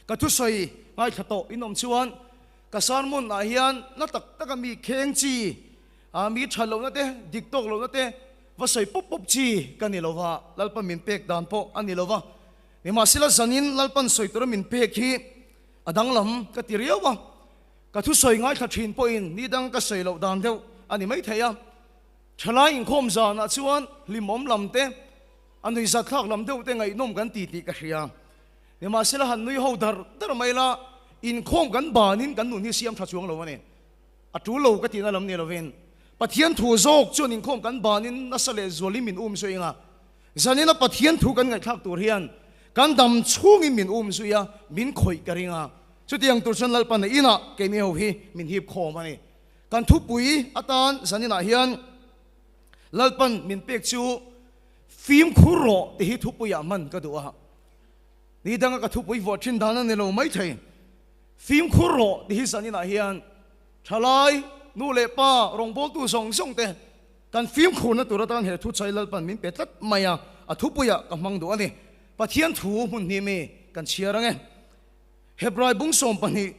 Ka thusawi ngaithla tawh in awm chuan ka sermon ah hian na tak taka mi kheng chi, mi that lohna te, dik tawk lohna te va sawi pawp pawp chi ka ni lo va, Lalpan min pek dan pawh a ni lo va. Nimahsela zanin Lalpan sawi tura min pek hi a danglam ka ti riau a, ka thusawi ngaithla thin pawhin ni dang ka sawi loh dan deuh a ni maithei a. Thalai inkhawm zanah chuan hlimawm lam te, a nuihzatthlak lam deuh te ngaihnawm kan ti tih ka hria. Nimahsela han nui ho dar dar mai la, inkhawm kan banin kan nun hi siam tha chuang lo a ni. A tul lo ka tihna lam ni lovin Pathian thu zawk chuan inkhawm kan banin nasa leh zualin min um zui anga, zanina Pathian thu kan ngaihthlak tur hian kan dam chhungin min um zui a, min khawih ka ring a. Chutiang tur chuan Lalpana inah keini ho hi min hip khawm a ni. Kan thupui atan zaninah hian Lalpan min pek chu fimkhur rawh tih hi thupuiah hman ka duh a. Ni danga ka thupui vuah thin dan a ni lo maithei. Fimkhur rawh tih hi zaninah hian thalai, nu leh pa, rawngbawltu zawng zawng te kan fimkhurna tur atan he thuchai Lalpan min pe tlat mai a, a thupuiah ka hmang duh a ni. Pathian thu hmun hnih mi kan chhiar ang e. Hebrai bung 12.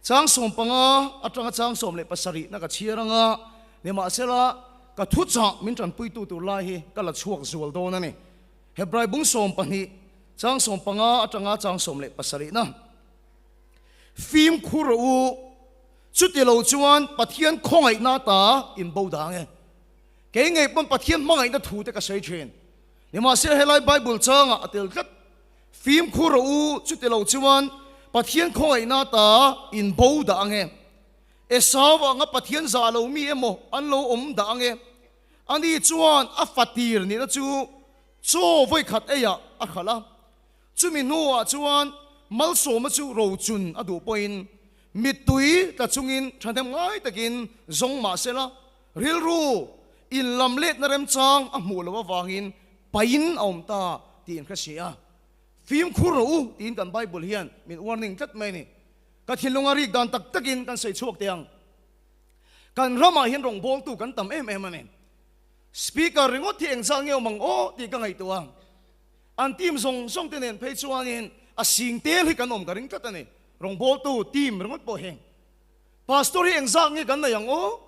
Chang 15 atanga chang 17 na ka chhiar anga, nimahsela ka thuchah min tanpuitu tur lai hi ka la chhuak zual dawn a ni. Hebrai bung 12, chang 15 atanga chang 17 na. Fimkhur rawh u, chuti lo chuan Pathian khawngaihna ta in bo dang e. Kei ngei pawn Pathian hmangaihna thu te ka sawi thin. Nimahsela helai Bible changah a tel tlat. Fimkhur rawh u, chuti lo chuan Pathian khawngaihna ta in bo dah ang e. Esau anga Pathian zah lo mi emaw an lo awm dah ang e. Ani chuan a fatir nihna chu chaw vawikhat eiah a khalh a. Chumi hnuah chuan malsawma chu rochun a duh pawhin mittui tla chungin thahnem ngai takin zawng mah sela, rilru inlamletna remchang a hmuh loh avangin pain a awm ta tih in hre si a. Fimkhur rawh u tiin kan Bible hian min warning tlat mai a ni. Ka thinlunga rik dan tak takin kan sawi chhuak teh ang. Kan ramah hian rawngbawltu kan tam em em a ni. Speaker ringawt hi engzah nge awm ang aw tih ka ngaihtuah a. An team zawng zawng te nen phei chuanin a sing tel hi kan awm ka ring tlat a ni. Rawngbawltu team ringawt pawh hi. Pastor hi engzah nge kan nei ang aw?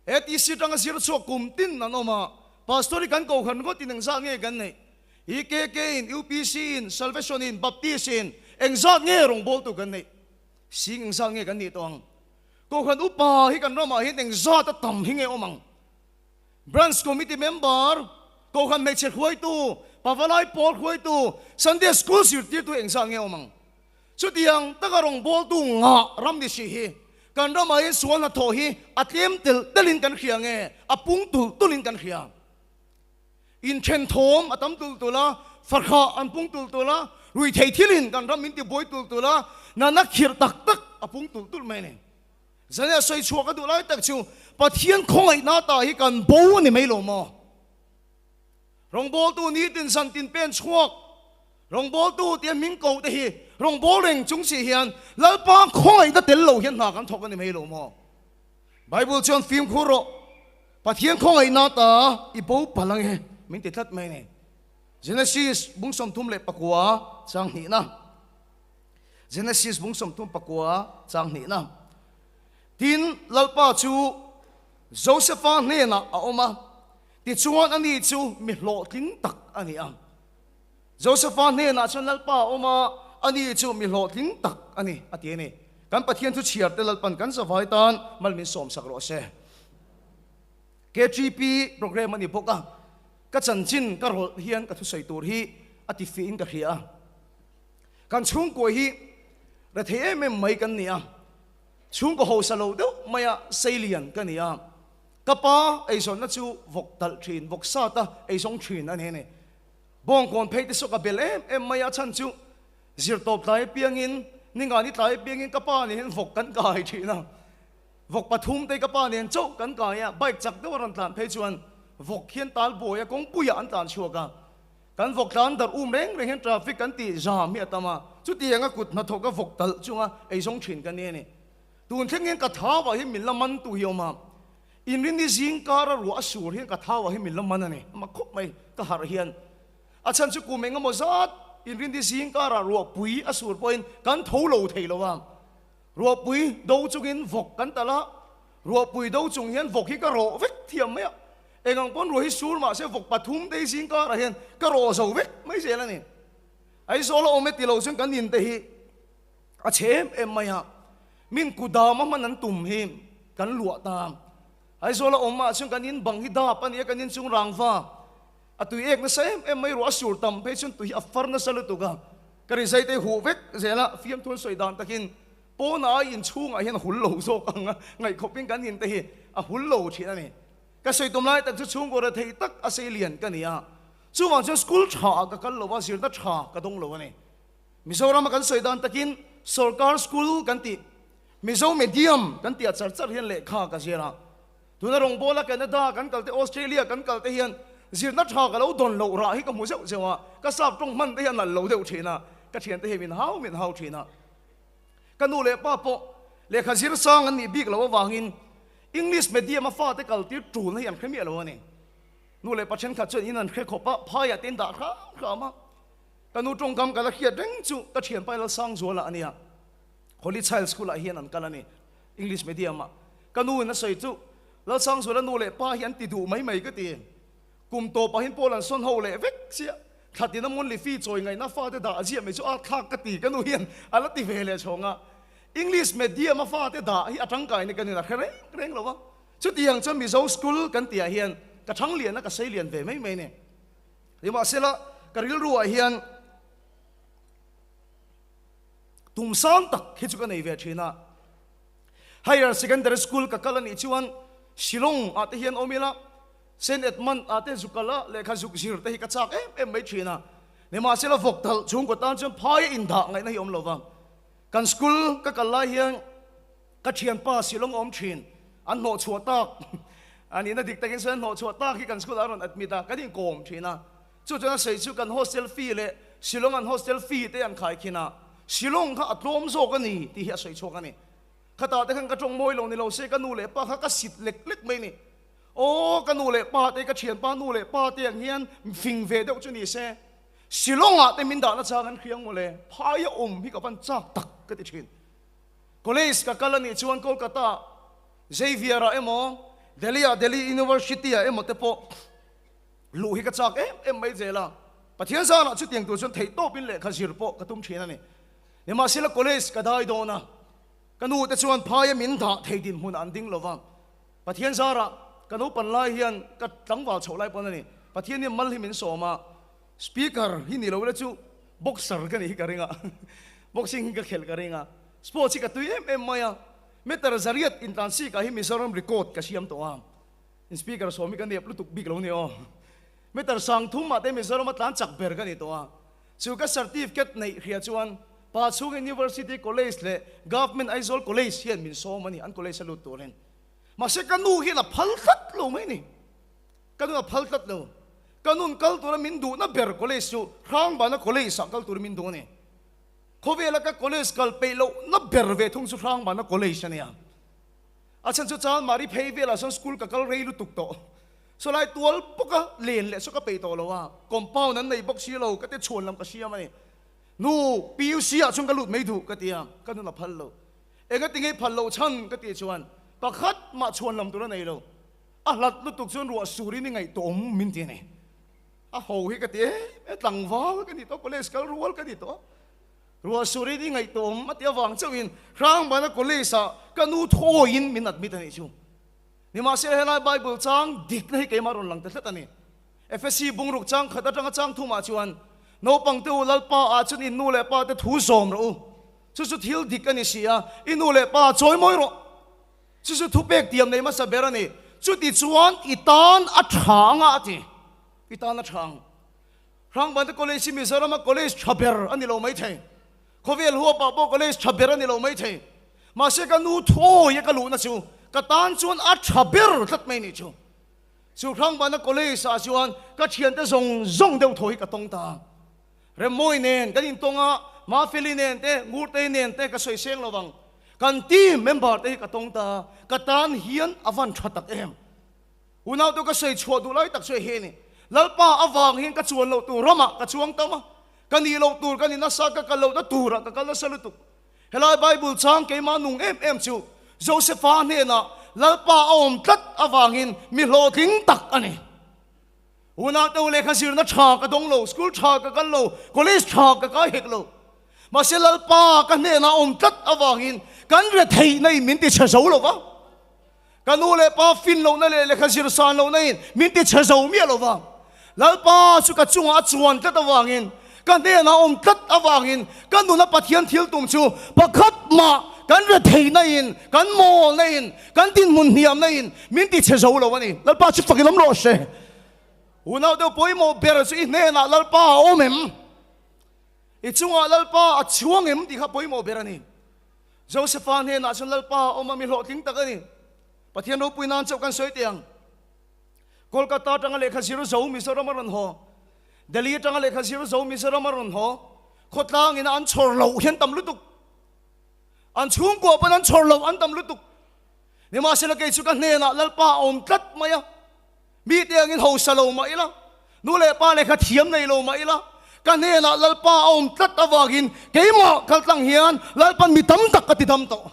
ATC atanga zir chhuak kum tin an awm a, Pastor hi kan kohhran ngawtin engzat nge kan neih? EKK in, UPC in, Salvation in, Baptist in engzat nge rawngbawltu kan neih? Sing engzat nge kan nih tawh ang? Kohhran upa hi kan ramah hian engzat a tam hi nge awm ang? Branch Committee member, kohhran hmeichhe hruaitu, pavalai pawl hruaitu, Sunday School zirtirtu engzat nge awm ang? Chutiang taka rawngbawltu ngah ram ni si hi kan ramah hian sual hnathawh hi a tlem telh telhin kan hria nge a pung tulh tulhin kan hria. Inthen thawm a tam tulh tulh a, fahrah an pung tulh tulh a, ruithei thilin kan ram min tibuai tulh tulh a, nana khirh tak tak a pung tulh tulh mai a ni. Zane a sawi chhuak a duh lai tak chu Pathian khawngaihna ta hi kan bo a ni mai lo maw? Rawngbawltu nitin zantin pen chhuak Rawngbawltu tia hming ko te hi rawngbâwl reng chung si hian Lalpa khawngaihna tel lo hian hna kan thawk a ni mai lo maw? Bible chuan fimkhur rawh, Pathian khawngaihna ta i bo palh ang e min ti tlat mai a ni. Genesis bung 39 chang hnihna Genesis bung 39 chang hnihna Tin, Lalpa chu Josefa hnenah a awm a, tichuan ani chu mi hlawhtling tak a ni ang. Josefa hnenah chuan Lalpa a awm a, ani chu mi hlawhtling tak a ni, a ti a ni. Kan Pathian thu chhiar te Lalpan kan zavai tan mal min sawmsak rawh se. KTP program a ni bawk a, ka chanchin ka rawlh hian ka thusawi tur hi a ti fihin ka hria a. Kan chhungkua hi rethei em em mai kan ni a, chhungkaw hausa lo deuh maia seilian ka ni a. Ka pa eizawnna chu vawk talh thin, vawk sata eizawng thin a ni a ni. Bawngkawn phei te saw ka bel em em mai a, chhan chu zirtawp tlai apiangin, ningani tlai apiangin ka pa nen hian vawk kan kai thin a. Vawk pathum te ka pa nen chauh kan kai a, bike chak deuh a rawn tlan phei chuan vawk hian tal buai a, kawngpuiah an tlan chhuak a. Kan vawk tlan darh um reng reng hian traffic kan tih zam hi a tam a, chutianga kut hnathawk a vawk talh chunga eizawng thin ka ni a ni. Tun thleng hian ka thau ah hi min la man tu hi a awm a, Inrinni zing kara ruah a sur hian ka thau ah hi min la man a ni. Ama khawp mai ka harh hian. A chhan chu kum engemaw zat Inrinti zing karah ruahpui a sur pawhin kan tho lo thei lo a. Ruahpui do chungin vawk kan talh a, ruahpui do chung hian vawk hi ka rawh vek thiam mai a. Engang pawn ruah hi sur mah se vawk pathum te hi zing karah hian ka rawh zo vek mai zel a ni. Aizawl a awm e ti lo chuan kan in te hi a chhe em em mai a, min kudam a hman an tum hi kan luah ta. Aizawl a awm ah chuan kan in bang hi dap a ni a, kan in chung rangva a tui ek nasa em em mai, ruah a sur tam phei chuan tui hi a far nasa lutuk a, ka rizai te hi huh vek zel a, fiamthu an sawi dan takin pawnah a inchhungah hian a hul lo zawk ang a, ngaihkhawpin kan in te hi a hul lo thin a ni. Ka sawi tum lai tak chu chhungkaw rethei tak a sei lian ka ni a, chuvang chuan school tha ah ka kal lo a, zirna tha ka dawng lo a ni. Mizorama kan sawi dan takin sorkar school kan tih, Mizo medium kan tih ah char char hian lehkha ka zir a. Tuna rawngbawla Canada kan kal te, Australia kan kal te hian zirna tha ka lo dawn loh rah hi ka hmu zeuh zeuh a, ka sap tawng hman te hi a nalh lo deuh thin a, ka thiante hi min hau min hau thin a. Ka nu leh pa pawh lehkha zir sang an nih bik loh avangin English medium a fate kal tir tulna hi an hre miah lo a ni. Nu leh pa thenkhat chuan in an hre khawp a, phaiah te in dah hram hram a. Ka nu tawngkam ka la hriat reng chu ka thianpa Lalsangzuala a nia. Holy Child School ah hian an kal a ni, English medium ah. Ka nu in a sawi chu, Lalsangzuala nu leh pa hi an ti duh mai mai ka ti. Kum tawpah hian Paul an sawn ho leh vek chiah. Thla tina monthly fee chawi ngaihna fate dah ziah mai chu a thlak ka ti ka nu hian a la ti ve leh chhawng a. English medium a fate dah hi a tangkai ni ka nin a hre reng reng lo a. Chutiang chuan Mizo school kan tihah hian ka thang lian a ka sei lian ve mai mai ni. Nimahsela ka rilru ah hian tum sang tak hi chu ka nei ve thin a. Higher Secondary School ka kal a nih chuan Shillong ah te hian awm ila Saint Edmund ah te zuk kal a lehkha zuk zir te hi ka chak em em mai thin a. Nimahsela vawk talh chhungkaw tan chuan phai a indah ngaihna hi awm lo va. Kan school ka kal lai hian Ka thianpa Shillong awm thin, an hnawhchhuah tak a nihna dik takin sawi an hnawhchhuah tak hi kan school ah a rawn admit a, kan inkawm thin a. Chu chuan a sawi chu kan hostel fee leh Shillong an hostel fee te an khaikhin a, Shillong kha a tlawm zawk a ni tih hi a sawi chhuak a ni. Khatah te khan ka tawng mawi lo ni lo se ka nu leh pa kha ka sit lek lek mai ni. Aw ka nu leh pa te, ka thianpa nu leh pa te ang hian fing ve deuh chu ni se, Shillong ah te min dahna chang an hriang mawle, phai a awm hi ka van chak tak ka ti thin. College ka kal a nih chuan Kolkata Xavier ah emaw Delhi ah Delhi University ah emaw te pawh luh hi ka chak em em mai zel a. Pathian zanah chutiang tur chuan theihtawpin lehkha zir pawh ka tum thin a ni. Nimahsela college ka dai dawn a, ka nu te chuan phaia min dah thei dinhmun an ding lova. Pathian zarah ka naupan lai hian ka tlangval chhoh lai pawn a ni. Pathian hian mal hi min sawm a. Speaker hi ni lo ila chu boxer ka nih hi ka ring a, boxing hi ka khelh ka ring a, sports hi ka tui em em mai a, meter zariat intlansikah hi Mizoram record ka siam tawh a, in speaker sawm hi ka nep lutuk bik lo ni aw, meter sang thum ah te Mizoram a tlan chak ber ka ni tawh a, chu ka certificate neih hria chuan Pa chhung University College leh Government Aizawl College hian min sawm a ni, an college a lut turin. Mahse ka nu hian a phal tlat lo mai ni. Ka nun a phal tlat lo. Ka nun kal tura min duhna ber college chu Hrangbana College ah kal turin min duh a ni. Khawvela ka college kal peih lohna ber ve thung chu Hrangbana College a nia. A chhan chu Chanmari phei velah sawn school ka kal rei lutuk tawh. Sawlai tual bawka len leh saw ka peih tawh lo a, compound an nei bawk si lo, ka te chhuan lam ka siam a ni. Nu, PUC ah chuan ka lut mai duh ka ti a, ka nun a phal lo. Engati ngei phal loh chhan ka tih chuan pakhat mah chhuan lam tur a nei lo. A hlat lutuk chuan ruah surin i ngaihtuahawm min ti a ni. A ho hi ka ti em e, tlangval ka ni tawh, college kal rual ka ni tawh. Ruah surin i ngaihtuahawm a ti avang chauhin Hrangbana college ah ka nu thawiin min admit a nih chu. Nimahsela helai Bible chang dikna hi keimah rawn lang ta tlat a ni. Efesi bungruk chang khat atanga chang thumah chuan, Naupangte u Lalpa ah chuan in nu leh pa te thu zawm rawh u. Chu chu thil dik a ni si a, i nu leh pa chawi mawi rawh. Chu chu thupek tiam nei hmasa ber a ni. Chuti chuan i tan a tha anga a ti. I tan a tha ang. Hrangbante College hi Mizorama college tha ber a ni lo maithei. Khawvel huapah pawh college tha ber a ni lo maithei. Mahse ka nu thuawi a ka luhna chu ka tan chuan a tha ber tlat mai ni chu. Chu Hrangbana College ah chuan ka thiante zawng zawng deuh thaw hi ka tawng ta. Remmawi nen kan intawng a, Mafeli nen te, Ngurtei nen te ka sawi seng lo vang. Kan team member te hi ka tawng ta, ka tan hian a van tha tak em. Unau te ka sawi chhuah duh lai tak chu hei ni. Lalpa avang hian ka chuan loh tur ramah ka chuang tam a. Ka nih loh tur ka ni nasa, ka kal lohna turah ka kal nasa lutuk. Helai Bible chang keimah nung em em chu Josepha hnenah Lalpa a awm tlat avangin mi hlawhtling tak a ni. Unau te lehkha zirna tha ka dawng lo, school tha ka kal lo, college tha ka kai hek lo. Mahse Lalpa ka hnenah a awm tlat avangin kan retheihna in min ti chhe zo lo va. Ka nu leh pa fin lohna leh lehkha zir san lohna in min ti chhe zo miah lo va. Lalpa chu ka chungah a chuan tlat avangin, ka hnenah a awm tlat avangin ka nuna Pathian thil tum chu pakhat mah kan retheihna in, kan mawlna in, kan dinhmun hniamna in min ti chhe zo lo a ni. Lalpa chu fak in awm rawh se. Unau deuh pawimawh ber chu i hnenah Lalpa a awm em? I chungah Lalpa a chuang em tih kha pawimawh ber a ni. Josepha hnenah chuan Lalpa a awm a, mi hlawhtling tak a ni. Pathian ropui nan chauh kan sawi teh ang. Kolkata atanga lehkha zir zo Mizoram a rawn haw. Delhi atanga lehkha zir zo Mizoram a rawn haw. Khawtlang ina an chhawr loh hian tam lutuk. An chhungkua pawn an chhawr loh an tam lutuk. Nimahsela kei chu ka hnenah Lalpa a awm tlat mai a. Mi te angin hausa lo mah ila, nu leh pa lehkha thiam nei lo mah ila, ka hnenah Lalpa a awm tlat avangin keimah kaltlang hian Lalpan mi tam tak ka ti dam tawh.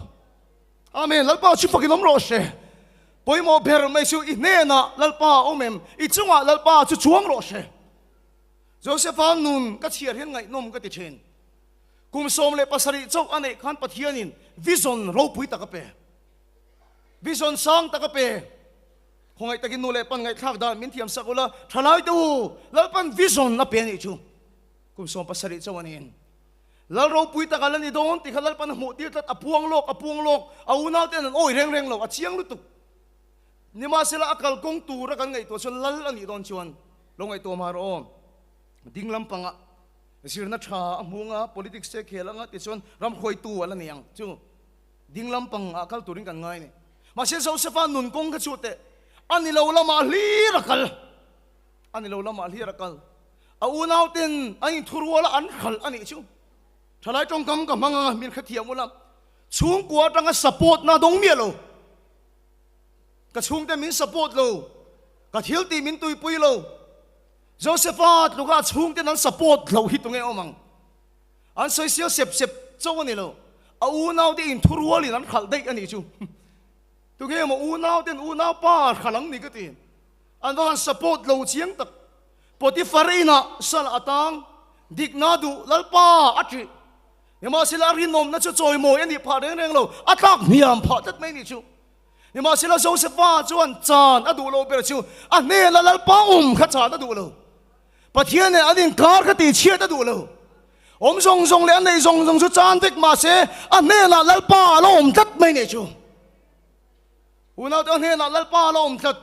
Amen. Lalpa chu fakin awm rawh se. Pawimawh ber mai chu i hnenah Lalpa a awm em? I chungah Lalpa chu chuang rawh se. Josepha nun ka chhiar hian ngaihnawm ka ti thin. Kum 17 chauh a neih khan Pathianin vision ropui tak a pe. Vision sang tak a pe. Khawngaih takin nu leh pan ngaihthlak dan min thiam sak ula, thalai te u, Lalpan vision a pe a nih chu. Kum 17 chauh a niin. Lal ropui takah la ni dawn tih kha Lalpan a hmuh tir tlat, a puang lawk, a puang lawk, a unau ten an awi reng reng lo, a chiang lutuk. Nimahsela a kalkawng tura kan ngaihtuah chuan Lal a nih dawn chuan lo ngaihtuah mah rawh aw. Ding lampangah zirna tha a hmu anga, politics te khel anga tichuan ramhruaitu a la ni ang chu. Ding lampang ah kal turin kan ngai a ni. Mahse Josepha nun kawng kha chu teh a ni lo lamah hlir a kal. A ni lo lamah hlir a kal. A unau ten an inthurual a an hralh a nih chu. Thalai tawngkam ka hmang anga min hrethiam ula. Chhungkua atanga support na dawng miah lo. Ka chhungte min support lo. Ka thil tih min tuipui lo. Josepha tluka a chhungten an support lo hi tunge awm ang. An sawi sial sep sep chauh a ni lo, a unaute inthurualin an hralh daih a nih chu. Tunge maw unauten unaupa hralh ang ni ka ti. An va han support lo chiang tak. Potiphar inah sal a tang, dikna duh Lalpa a ṭih. Nimahsela a rinawmna chu chawimawi a nih phah reng reng lo, a tlak hniam phah tlat mai a nih chu. Nimahsela Josepha chuan chan a duh lo ber chu a hnena Lalpa awm kha chan a duh lo. Pathian nen an inkar kha tihchhiat a duh lo. Awm zawng zawng leh a neih zawng zawng chu chan vek mah se a hnenah Lalpa a la awm tlat mai nih chu. Unaute a hnenah Lalpa a la awm tlat.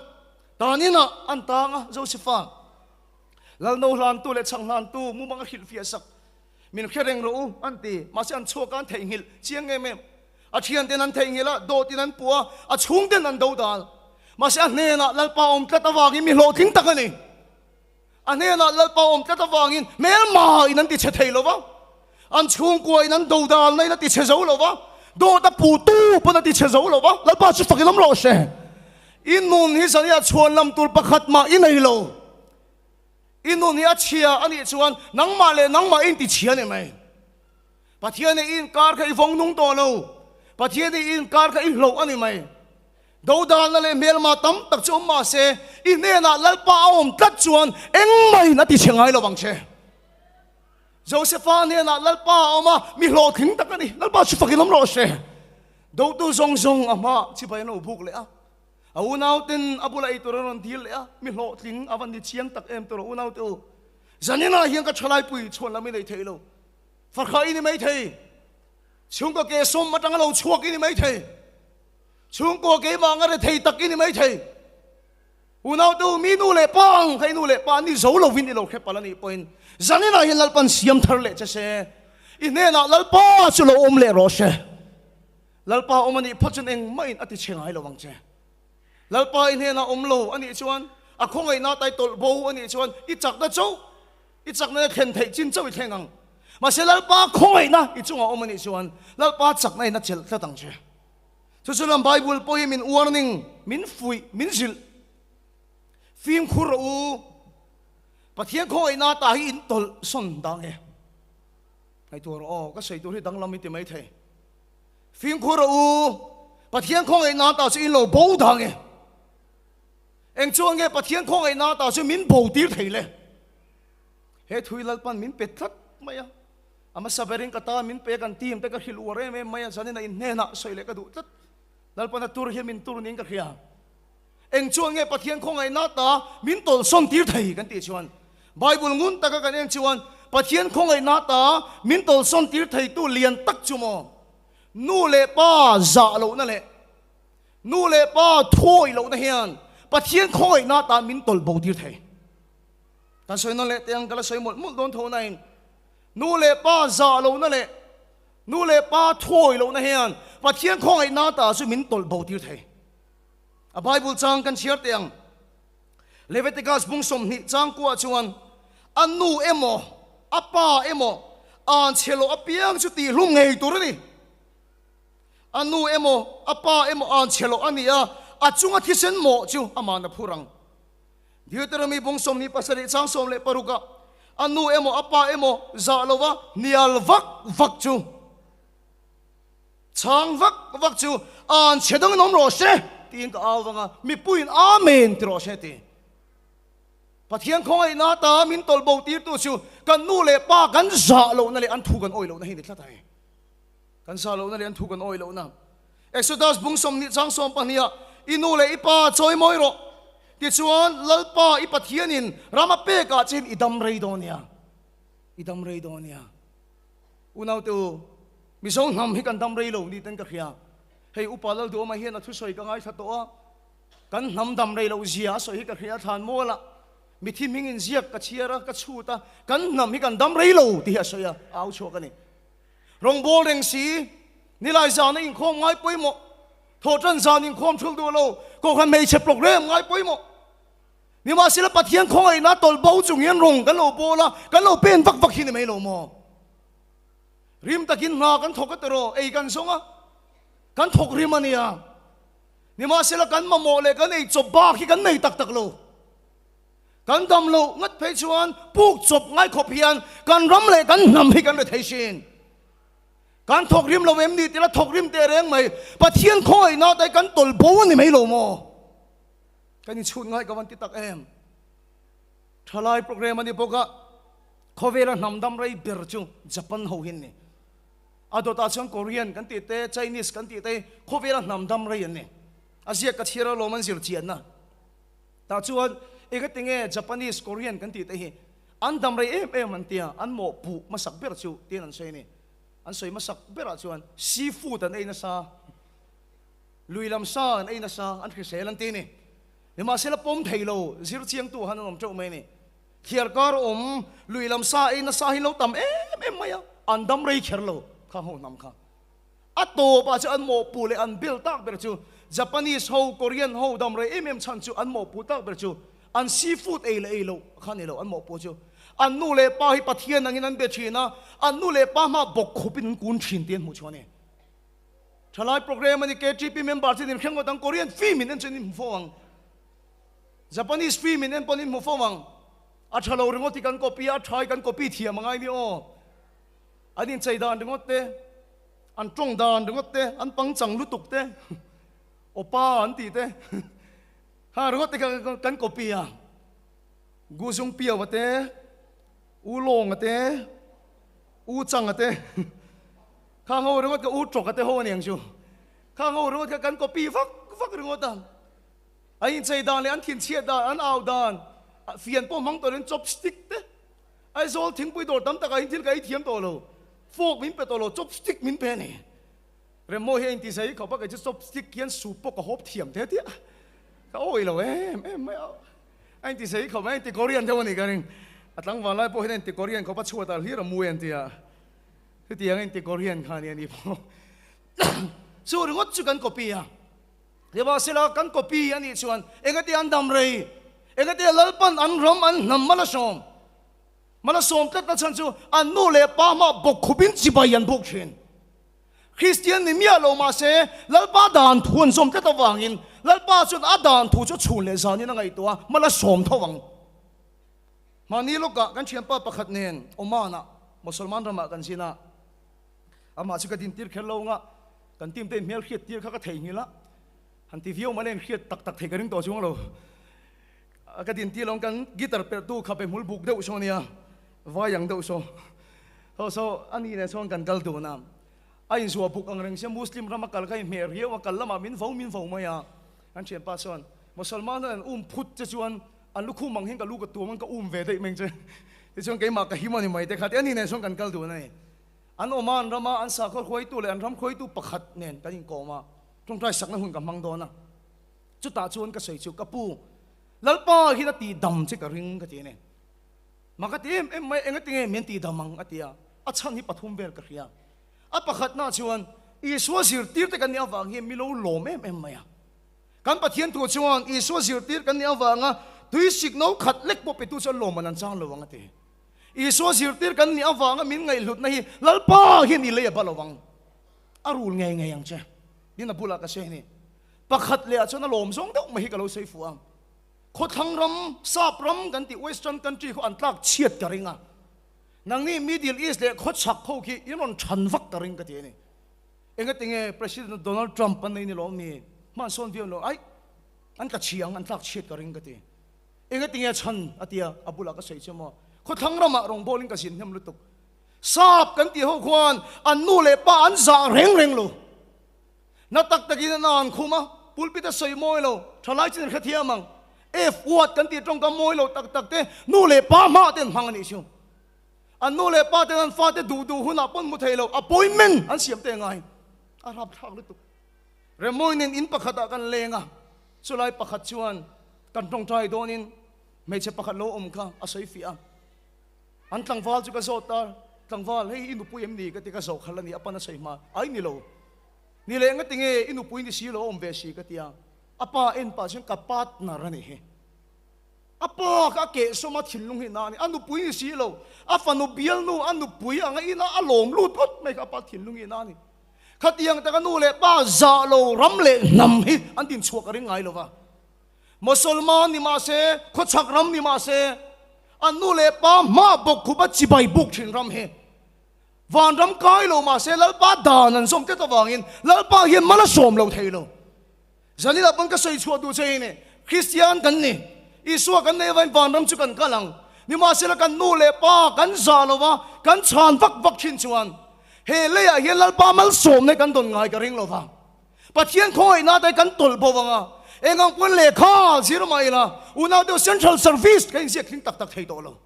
Tan inah an tang a, Josepha Lalno hlantu leh chhang hlantu mumang a hrilhfiah sak. Min hre reng rawh u, an ti. Mahse an chhuak a, an theihnghilh chiang em em. A thianten an theihnghilh a, dawtin an puh a, a chhungten an dodal. Mahse a hnenah Lalpa awm tlat avangin mi hlawhtling tak a ni. A hnenah Lalpa awm tlat avangin hmelma in an ti chhe thei lo va, an chhungkua in an dodalna in a ti chhe zo lo va, dawt a puh tu pawn a ti chhe zo lo va, Lalpa chu fak in awm rawh se. I nun hi zaniah chhuan lam tur pakhat mah i nei lo. I nun hi a chhia a nih chuan nangmah leh nangmah i inti chhia a ni mai. Pathian i inkar kha i vawng nung tawh lo. Pathian i inkar kha i hloh a ni mai. Dodalna leh hmelma tam tak chu awm mah se, i hnenah Lalpa a awm tlat chuan engmahin a ti chhe ngai lo vang che. Josepha hnenah Lalpa a awm a, mi hlawhtling tak a ni. Lalpa chu fakin awm rawh se. Dotu zawng zawng a hmaah chibai an lo buk leh a. A unauten a bula ei tur an rawn dil leh a, mi hlawhtling a va ni chiang tak em tawh unaute u. Zaninah hian ka thalaipui chhuan lam i nei thei lo. Fahrah i ni mai thei. Chhungkaw ke sawm atanga lo chhuak i ni mai thei. Chhungkaw keimah anga rethei tak i ni mai thei. Unaute u, mi nu leh pa ang kha i nu leh pa an ni zo lovin i lo hre palh a nih pawhin zaninah hian Lalpan siam thar leh che se, i hnenah Lalpa chu lo awm leh rawh se. Lalpa awm a nih phawt chuan engmahin a ti chhe ngai lo ang che. Lalpa i hnenah awm lo a nih chuan, a khawngaihna tai tawlh bo a nih chuan i chakna chauh, i chakna i thlen theih chin chauh i thleng ang. Mahse Lalpa khawngaihna i chungah awm a nih chuan Lalpa chakna in a chelh tlat ang che. Chu chu lam Bible pawh hi min warning, min fuih, min zilh. Fimkhur rawh u, Pathian khawngaihna ta hi in tawlh sawn dang e. Ngaihtuah rawh aw, ka sawi tur hi danglam i ti mai thei. Fimkhur rawh u, Pathian khawngaihna ta chu in lo bo dang e. Eng chuan nge Pathian khawngaihna ta chu min bo tir thei le? He thui Lalpan min pe tlat mai a, a hmasa berin ka ta min pe kan team te ka hrilh uar em em mai a, zanin a in hnenah sawi leh ka duh tlat. Lalpan a tur hian min tur niin ka hria. Eng chuan nge Pathian khawngaihna ta min tawlhsawn tir thei kan tih chuan Bible ngun taka kan en chuan Pathian khawngaihna ta min tawlhsawn tir theitu lian tak chu maw nu leh pa zah lohna leh nu leh pa thuawih lohna hian Pathian khawngaihna ta min tawlh bo tir thei. Kan sawi nawn leh teh ang ka la sawi mawlh mawlh dawn tho nain nu leh pa zah lohna leh nu leh pa thuawih lohna hian Pathian khawngaihna ta chu min tawlh bo tir thei. A Bible chang kan chhiar teh ang. Leviticus bung 20 chang kuah chuan a nu emaw a pa emaw an chhe loh apiang chu tihhlum ngei tur a ni. A nu emaw a pa emaw an chhe loh a ni a, a chunga thisen mawh chu ama'n a phur ang. Deuteronomy bung 27 chang 16 ah a nu emaw a pa emaw zah lova hnial vak vak chu Chhang vak vak chu an chhe dangin awm rawh se tiin ka au vang a, mipuiin Amen ti rawh se ti. Pathian khawngaihna ta min tawlh bo tirtu chu kan nu leh pa kan zah lohna leh an thu kan awih lohna hi ni tlat a ni. Kan zah lohna leh an thu kan awih lohna. Exodus bung 20 chang 12 ah i nu leh i pa chawi mawi rawh tichuan Lalpa i Pathianin ram a pek ah chin i dam rei dawn nia. I dam rei dawn nia. Unaute u, Mizo hnam hi kan dam rei lo ni ten ka hria. Hei Upa Lalduama hian a thusawi ka ngaithla tawh a, kan hnam dam rei loh zia a sawi hi ka hria thlan mual a, mithi hming in ziak ka chhiar a, ka chhut a, kan hnam hi kan dam rei lo tih hi a sawi a, a au chhuak a ni. Rawngbâwl reng si, nilai zana inkhawm ngai pawimawh, thawhṭan zan inkhawm thul duh lo, kohhran hmeichhe programme ngai pawimawh, Nimahsela Pathian khawngaihna tawlh bo chung hian rawng kan lo bawl a, kan lo pen vak vak hi ni mai lo maw? Rim takin hna kan thawk a tiraw, ei kan zawng a, kan thawk rim a nia. Nimahsela kan mamawh leh kan ei chawp bak hi kan nei tak tak lo. Kan dam loh ngat phei chuan puk chawp ngai khawp hian kan ram leh kan hnam hi kan rethei thin. Kan thawk rim lo em ni tila thawk rim teh reng mai. Pathian khawngaihna te kan tawlh bo a ni mai lo maw? Kan inchhut ngai ka van ti tak em? Thalai program a ni bawk a, khawvela hnam dam rei ber chu Japan ho hi an ni. A dawtah chuan Korean kan tih te, Chinese kan tih te khawvela hnam dam rei an ni. A ziak ka chhiar alawm an zir chianna. Tah chuan engati nge Japanese, Korean kan tih te hi an dam rei em em an tia, an mawhpuh hmasak ber chu tiin an sawi a ni. An sawi hmasak berah chuan seafood an ei nasa. Lui lam sa an ei nasa, an hrisel an ti a ni. Nimahsela pawm thei lo, zir chiangtu han an awm teuh mai a ni. Thliar kar awm, lui lam sa ei nasa hi lo tam em em mai a, an dam rei kher lo kha ho hnam kha. A tawpah chu an mawhpuh leh an bel tak ber chu Japanese ho, Korean ho dam rei em em chhan chu an mawhpuh tak ber chu an seafood ei leh ei loh kha a ni lo, an mawhpuh chu an nu leh pa hi Pathian angin an be thin a, an nu leh pa hmaah bawk khupin an kun thin tih an hmuh chhuah a ni. Thalai program a ni KTP member chu in hreng ngawt ang Korean film in en chuan in hmu fo ang Japanese film in en pawn in hmu fo ang a tha lo ringawt hi kan copy a a tha hi kan copy thiam angai ni aw an inchei dan ringawt te an tawng dan ringawt te an pangchang lutuk te awpa an tih te kha ringawt te kha kan copy a Guzung Piau a te U Lawng a te U Chang a te Kha ngo ringawt ka u tawk a te ho aniang chu. Kha ngo ringawt kha kan copy vak vak ringawt a. A inchei dan leh an thinchhiat dan, an au dan, fian pawh hmang tawh loin chopstick te, Aizawl thingpui dawr tam takah hin thil ka ei thiam tawh lo, fork min pe tawh lo, chopstick min pe a ni. Remmawi hi a inti zai khawp a, kei chu chopstick hian soup pawh ka hawp thiam te tia. Ka awih lo em em mai a. A inti zai khawp mai, a inti Korean deuh a ni ka ring. A tlangval lai pawh hian a inti Korean khawp a, chhuatah hlir a mu e an ti a. Hetiang in tikawr hian kha nia ni pawh chu ringawt chu kan copy a, nimahsela kan copy a nih chuan engati an dam rei, engati Lalpan an ram an hnam mal a sawm, mal a sawm tlat na chhan chu an nu leh pa hmah bawk khupin chibai an buk thin. Kristian ni miah lo mahse Lalpa dan thu an zawm tlat avangin Lalpa chuan a dan thu chu chhun leh zanin a ngaihtuah a, mal a sawm tho ang. Mahni lawkah kan thianpa pakhat nen Oman-ah. Mosolman ramah kan zin a, amah chu ka dintir kher lo anga kan team te in hmel hriat tir kha ka theihnghilh a, han ti viau mai la in hriat tak tak thei ka ring tawh chuang lo. Ka dintir lo ang kan guitar perh tu kha pe hmul buk deuh saw nia, vai ang deuh saw. Ho saw a ni nen sawn kan kal dun a, a inzuah buk ang reng sia Muslim rama kal kha inhmeh riau a, kal lamah min vo min vo mai a, kan thianpa chuan Mosolman an um phut che chuan An lukhum ang hian ka lu ka tuam ang ka um ve daih mai che. Tichuan keimah ka him a ni mai te kha ti a ni nen chuan kan kal dun a ni. An awm a, an ram a, an sakhaw hruaitu leh an ram hruaitu pakhat nen kan inkawm a, tawngtai sakna hun ka hmang dawn a. Chutah chuan ka sawi chu ka pu, Lalpa hian a tihdam che ka ring ka ti a ni. Mah ka ti em em mai, engatinge min tihdam ang a ti a, a chhan hi pathum vel ka hria. A pakhatnaah chuan Isua zirtirte kan nih avang hian mi lo lawm em em mai a. Kan Pathian thu chuan Isua zirtir kan nih avanga tui sik no khat lek pawh petu chu a lawm an an chang lo ang a ti. Isua zirtir kan nih avanga min ngaihhlutna hi Lalpa hian i lei a ba lo ang. A rul ngei ngei ang che. Tin a bulah ka sawi a ni. Pakhat leh ah chuan a lawm zawng deuh mai hi ka lo sawi fuh ang. Khawthlang ram, sap ram kan tih western country khaw an tlak chhiat ka ring a. Nangni Middle East leh khawchhak ho khi in rawn than vak ka ring ka ti a ni. Engatinge President Donald Trump an nei ni lawm mi? Hman sawn viau lo. Aih, an tla chhiang, an tlak chhiat ka ring ka ti. Engatinge chhan a tia, a bulah ka sawi che maw? Khawthlang ramah rawngbawlin ka zin hnem lutuk. Sap kan tih ho khuan an nu leh pa an zah reng reng lo. Na tak takin an an khum a, pulpit a sawi mawi lo, thalai chin an hrethiam ang. F word kan tih tawngkam mawi lo tak tak te nu leh pa hmah te an hmang a nih chu. An nu leh pa ten an fate duh duh hunah pawn hmu thei lo, appointment an siam te ngai. A rapthlak lutuk. Remawinin in pakhatah kan leng a, chulai pakhat chuan kan tawngtai dawnin hmeichhe pakhat lo awm kha a sawi fiah a. An tlangval chu ka zawt a, Tlangval, hei i nupui em ni? ka ti ka zawh khalh a ni, a pan a sawi hma. Ai ni lo. Ni leh nga tinge i nupui ni si lo a awm ve si ka ti a. A pa en pah chuan ka partner a nih hi. A pa kha a kehsawm a thinlung hi na a ni. A nupui ni si lo, a fanu bialnu a nupui anga ina a lawm lut ngawt mai kha a pa thinlung hi na a ni. Khatiang taka nu leh pa zah lo ram leh hnam hi an dinchhuah ka ring ngai lo va. Mosolman ni mah se, khawchhak ram ni mah se, an nu leh pa hma bawk khup a chibai buk thin ram hi vanram kai lo mah se Lalpa dan an zawm tlat avangin Lalpa hian mal a sawm lo thei lo. Zanila pawn ka sawi chhuah duh che hi ni, Kristian kan ni, Isua kan neih avangin vanram chu kan kal ang. Nimahsela kan nu leh pa kan zah lo va, kan chhan vak vak thin chuan he leiah hian Lalpa malsawmna hi kan dawn ngai ka ring lo va. Pathian khawngaihna te kan tawlh bo ang a, eng ang pawn lehkha zir mah ila unau deuh Central Service kan inziak tling tak tak thei tawh lo.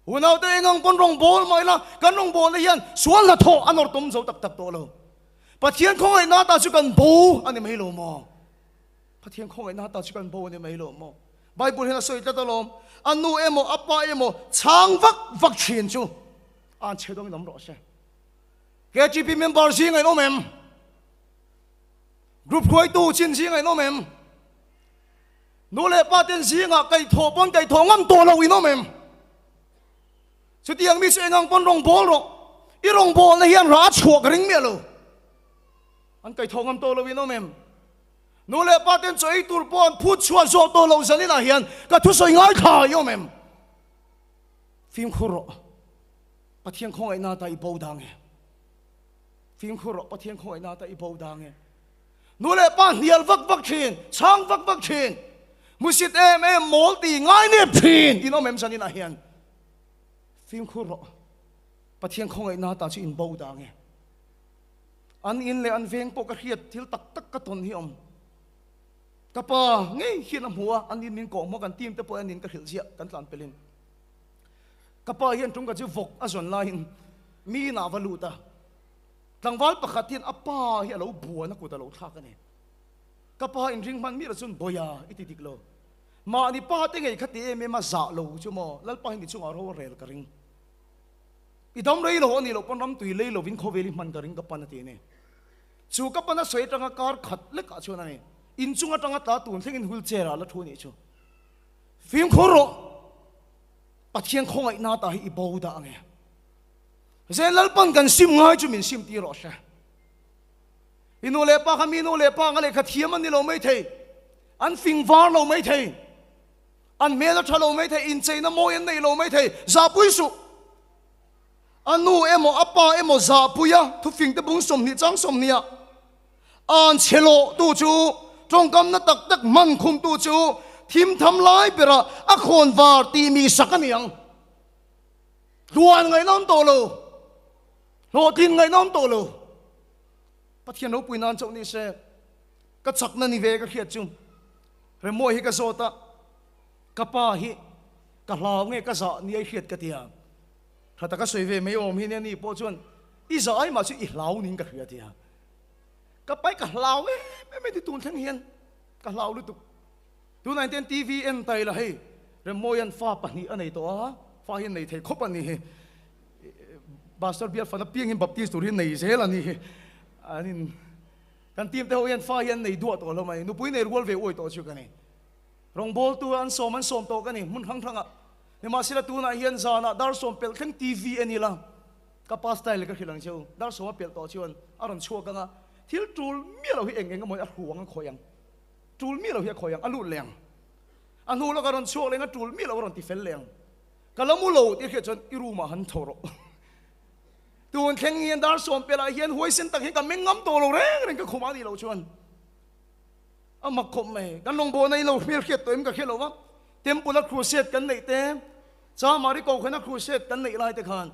Unau te eng ang pawn rawngbâwl mah ila kan rawngbâwlna hian sual hnathawh a nawr tawm zo tak tak tawh lo. Pathian khawngaihna ta chu kan bo a ni mai lo maw? Pathian khawngaihna ta chu kan bo a ni mai lo maw? Bible hian a sawi tlat alawm, a nu emaw a pa emaw chhang vak vak thin chu an chhe dawngin awm rawh se. KTP member zingah in awm em? Group hruaitu chin zingah in awm em? Nu leh pa ten zingah kaihthawh pawn kaihthawh ngam tawh lo in awm em? Chutiang mi chu engang pawn rawngbâwl rawh, i rawngbâwlna hian rah a chhuah ka ring miah lo. An kaihthawh ngam tawh lo in awm em? Nu leh pa ten chaw ei tur pawh an phut chhuah zawh tawh loh zaninah hian ka thusawi ngaithla i awm em? Fimkhur rawh, Pathian khawngaihna ta i bo dang e. Fimkhur rawh, Pathian khawngaihna ta i bo dang e. Nu leh pa hnial vak vak thin, chhang vak vak thin, hmusit em em mawl ti ngai nep thin in awm em zaninah hian fimkhur rawh, Pathian khawngaihna ta chu in bo dang e. An in leh an veng pawh ka hriat thil tak tak ka tawn hi awm. Ka pa ngei hian a hmu a, an in min kawh hmawk an team te pawh an in ka hrilh ziah kan tlan pelin. Ka pa hian tum ka chu vawk a zawn laiin mi inah va lut a, Tlangval pakhat hian a pa hi a lo buan a kut a lo thlak a ni. Ka pa inring hman miah lo chuan Bawia i ti dik lo. Mahni pa te ngei kha ti em em a zah lo chu maw Lalpa hi ni chungah ro a rel ka ring. I dam rei lo a nih loh pawn ram tui lei lovin khawvel i hman ka ring ka pan a ti a ni. Chu ka pan a sawi atanga kar khat lekah chuan a ni. Inchung atanga tla tun thlengin wheelchair ah la thu a nih chu. Fimkhur rawh! Pathian khawngaihna ta hi i bo dah ang e. Zen Lalpan kan sim ngai chu min sim tir rawh se. I nu leh pa kha mi nu leh pa anga lehkha thiam an ni lo mai thei, an fing var lo mai thei, an hmel a tha lo mai thei, incheina mawi an nei lo mai thei, zahpui suh. A nu emaw a pa emaw zahpuia thufingte bung 20 chang 20 ah an chhe lawhtu chu tawngkamna tak tak hman khumtu chu thimtham lai berah a khawn var tih mi sak a ni ang. Tluan ngaihnawm tawh lo, hlawhtlin ngaihnawm tawh lo. Pathian ropui nan chauh ni se, ka chakna ni ve ka hriat chu Remawi hi ka zawt a, ka pa hi ka hlau nge ka zah ni ai hriat ka ti a, tha taka sawi ve mai awm hi nia ni pawh chuan i zah ai mah chu i hlau niin ka hria a ti a, ka pa hi ka hlau em em e ti tun thleng hian ka hlau lutuk. Tunah hian TV en tai la hei Remmawia'n fa pahnih a nei tawh a, fa hi nei thei khawp a ni hi. Pastor bial fan apiang hian baptist tur hi nei zel a ni hi. An in kan team te ho hian fa hi an nei duah tawh lo mai, nupui nei rual ve uai tawh chu ka ni. Rawngbawltu an sawm an sawm tawh ka ni hmun hrang hrangah. Nimahsela tunah hian zanah dar sawm pelh thleng TV en ila ka pa style ka hrilh ang che u, dar sawm a pelh tawh chuan a rawn chhuak ang a, thil tul miah lo hi eng eng emaw a hru ang a khawih ang. Tul miah lo hi a khawi ang, a lut leh ang. A hnu lawk a rawn chhuak leh ang, a tul miah lo a rawn ti fel leh ang. Ka la mu lo tih a hriat chuan i room ah han tho rawh. Tun thleng hian dar sawm pelh ah hian huaisen tak hian ka meng ngam tawh lo reng reng ka khum a nih loh chuan a mak khawp mai. Kan rawngbawlna in lo hmel hriat tawh em ka hre lo va, Temple a crusade kan neih te, Chamari Kohhran a crusade kan neih lai te khan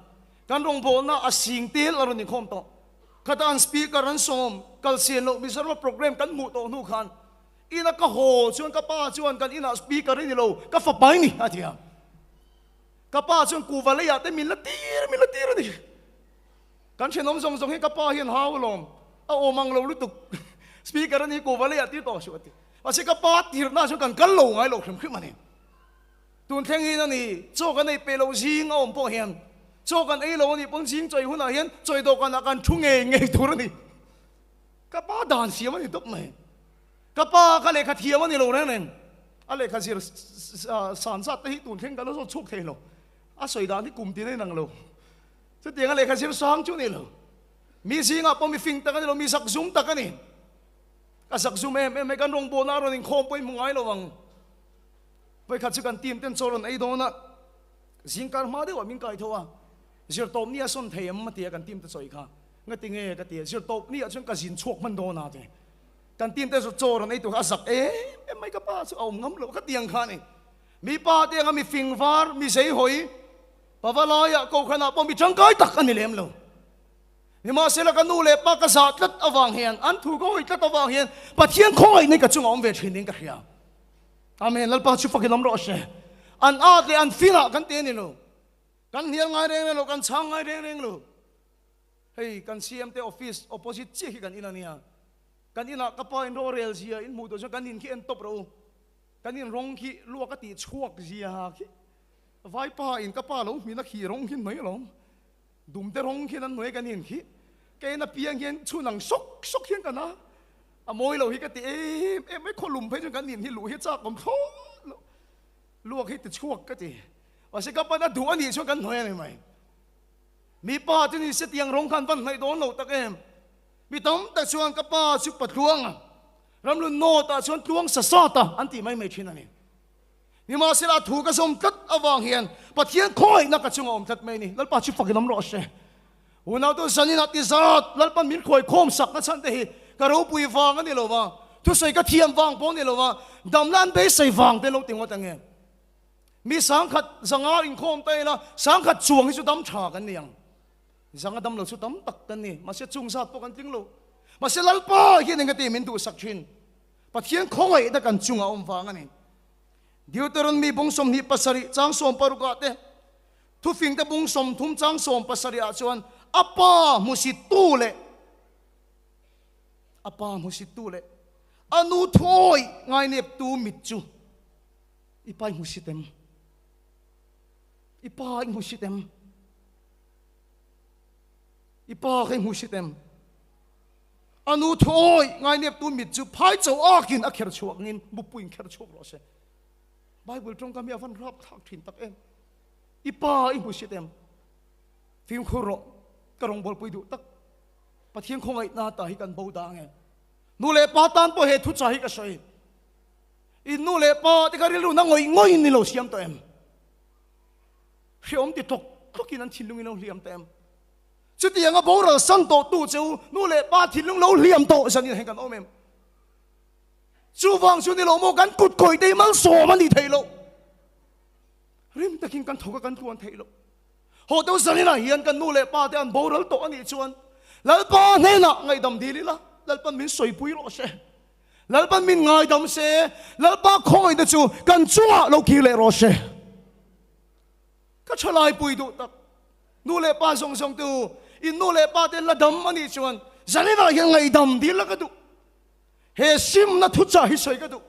kan rawngbawlna a sing tel a rawn inkhawm tawh. Khata an speaker an sawm kal sian loh Mizoram a program kan hmuh tawh hnu khan ina ka haw chuan ka pa chuan kan inah speaker i ni lo ka fapa i ni a ti a. Ka pa chuan kuhva leiah te min la tir min la tir a ni. Kan thenawm zawng zawng hi ka pa hian hau alawm a awm ang lo lutuk speaker a ni kuhva leiah tir tawh suh a ti. Mahse ka pa tirna chuan kan kal lo ngai lo hrim hrim a ni. Tun thleng in a ni, chaw kan ei peh loh zing a awm pawh hian, chaw kan ei lo a nih pawn zing chawi hunah hian chawi dawhkanah kan thu ngei ngei tur a ni. Ka pa dan siam a ni tawp mai. Ka pa ka lehkha thiam a ni lo reng reng. A lehkha zir san zat te hi tun thleng ka la zawt chhuak thei lo. A sawi dan hi kum tin a inang lo. Chutiang a lehkha zir sang chu a ni lo. Mi zingah pawh mi fing tak a ni lo, mi zakzum tak a ni. Ka zakzum em em mai, kan rawngbawlna a rawn inkhawm pawh i hmu ngai lo ang. Vawikhat chu kan team ten chaw rawn ei dawn a, zingkar hma deuhah min kai tho a, zirtawp ni a sawn thei em a ti a kan team te chawi kha, ngati nge ka ti a, zirtawp ni ah chuan ka zin chhuak hman dawn a ti, kan team te chaw rawn ei tur kha a zak em em mai ka pa chu a awm ngam lo ka ti ang kha a ni, mi pa te anga mi fing var, mi zei hawi, pava laiah kohhranah pawh mi tangkai tak a ni lem lo. Nimahsela ka nu leh pa ka zah tlat avang hian, an thu ka hawi tlat avang hian Pathian khawngaih nei ka chungah awm ve thin niin ka hria. Amen. Lalpa chu fakin awm rawh se. An at leh an finah kan ti a ni lo. Kan hnial ngai reng reng lo, kan chhang ngai reng reng lo. Hei kan CM te office opposite chiah khi kan in a nia. Kan inah ka pa in rorel zia in hmuh duh chuan kan in khi en tawp rawh u. Kan in rawng khi luak a tih chhuak zia khi. Vaipa in ka pa lo hmin a khi rawng khi mai alawm. Dumte rawng khian an hnuai kan in khi ka en apiang hian chhun ang sawk sawk hian kan a a mawi lo hi ka ti em em mai khawlum phei chuan kan in hi luh hi chak awm thlawt lo luak hi ti chhuak ka ti mahse ka pan a duh a nih chuan kan hnuai a ni mai mipa chu ni se tiang rawng khan van hnaih dawn lo tak em mi tam tak chuan ka pa chu patluang a ramlun nawt ah chuan tluang sa sat a an tih mai mai thin a ni. Nimahsela a thu ka zawm tlat avang hian Pathian khawngaihna ka chungah awm tlat mai a ni. Lalpa chu fakin awm rawh se. Unautu zaninah ti zat Lalpan min khawi khawm sak na chhan te hi ka ropui vang a ni lo va, thusawi ka thiam vang pawh a ni lo va, damna an beisei vang te lo ti ngawt ange. Mi sangkhat zanga inkhawm ta ila sangkhat chuang hi chu dam tha kan ni ang. Zanga dam lo chu tam tak kan ni, mahse chung zat pawh kan tling lo. Mahse Lalpa hian engati min duhsak thin? Pathian khawngaihna kan chungah awm vang a ni. Deuteronomy bung 27 chang 60 ah te, Thufingte bung 30 chang 70 ah chuan a pa hmusittu leh a pa hmusittu leh a nu thuawi ngaineptu mit chu i pa i hmusit em? I pa i hmusit em? I pa kha i hmusit em? A nu thuawi ngaineptu mit chu phai cho akin a kher chhuak angin mupui in kher chhuak rawh se. Bible tawngkam hi a van rap thlak thin tak em. I pa i hmu hriat em? Fimkhur rawh, ka rawngbawlpui duh tak. Pathian khawngaihna ta hi kan bo dang e. Nu leh pa tan pawh he thucha hi ka sawi. I nu leh pa te kha rilru na ngawih ngawih in ni lo siam tawh em? Hreawm ti tlawk tlawkin an thinlung in lo hliam tawh em? Chutianga boral san tawhtu che u nu leh pa thinlung lo hliam tawh zanin heng kan awm em? Chuvang chu ni lo maw kan kut kawih te hi malsawm a nih theih loh. Rim takin kan thawk a kan tluan theih loh. Haw deuh zaninah hian kan nu leh pa te an boral tawh a nih chuan Lalpa hnenah ngaihdam dil ila, Lalpan min sawipui rawh se. Lalpan min ngaidam se, Lalpa khawngaihna chu kan chungah lo kir leh rawh se. Ka thalai pui duh tak, nu leh pa zawng zawng tu, in nu leh pa te la dam a nih chuan zaninah hian ngaihdam dil la ka duh. He simna thuchah hi sawi ka duh.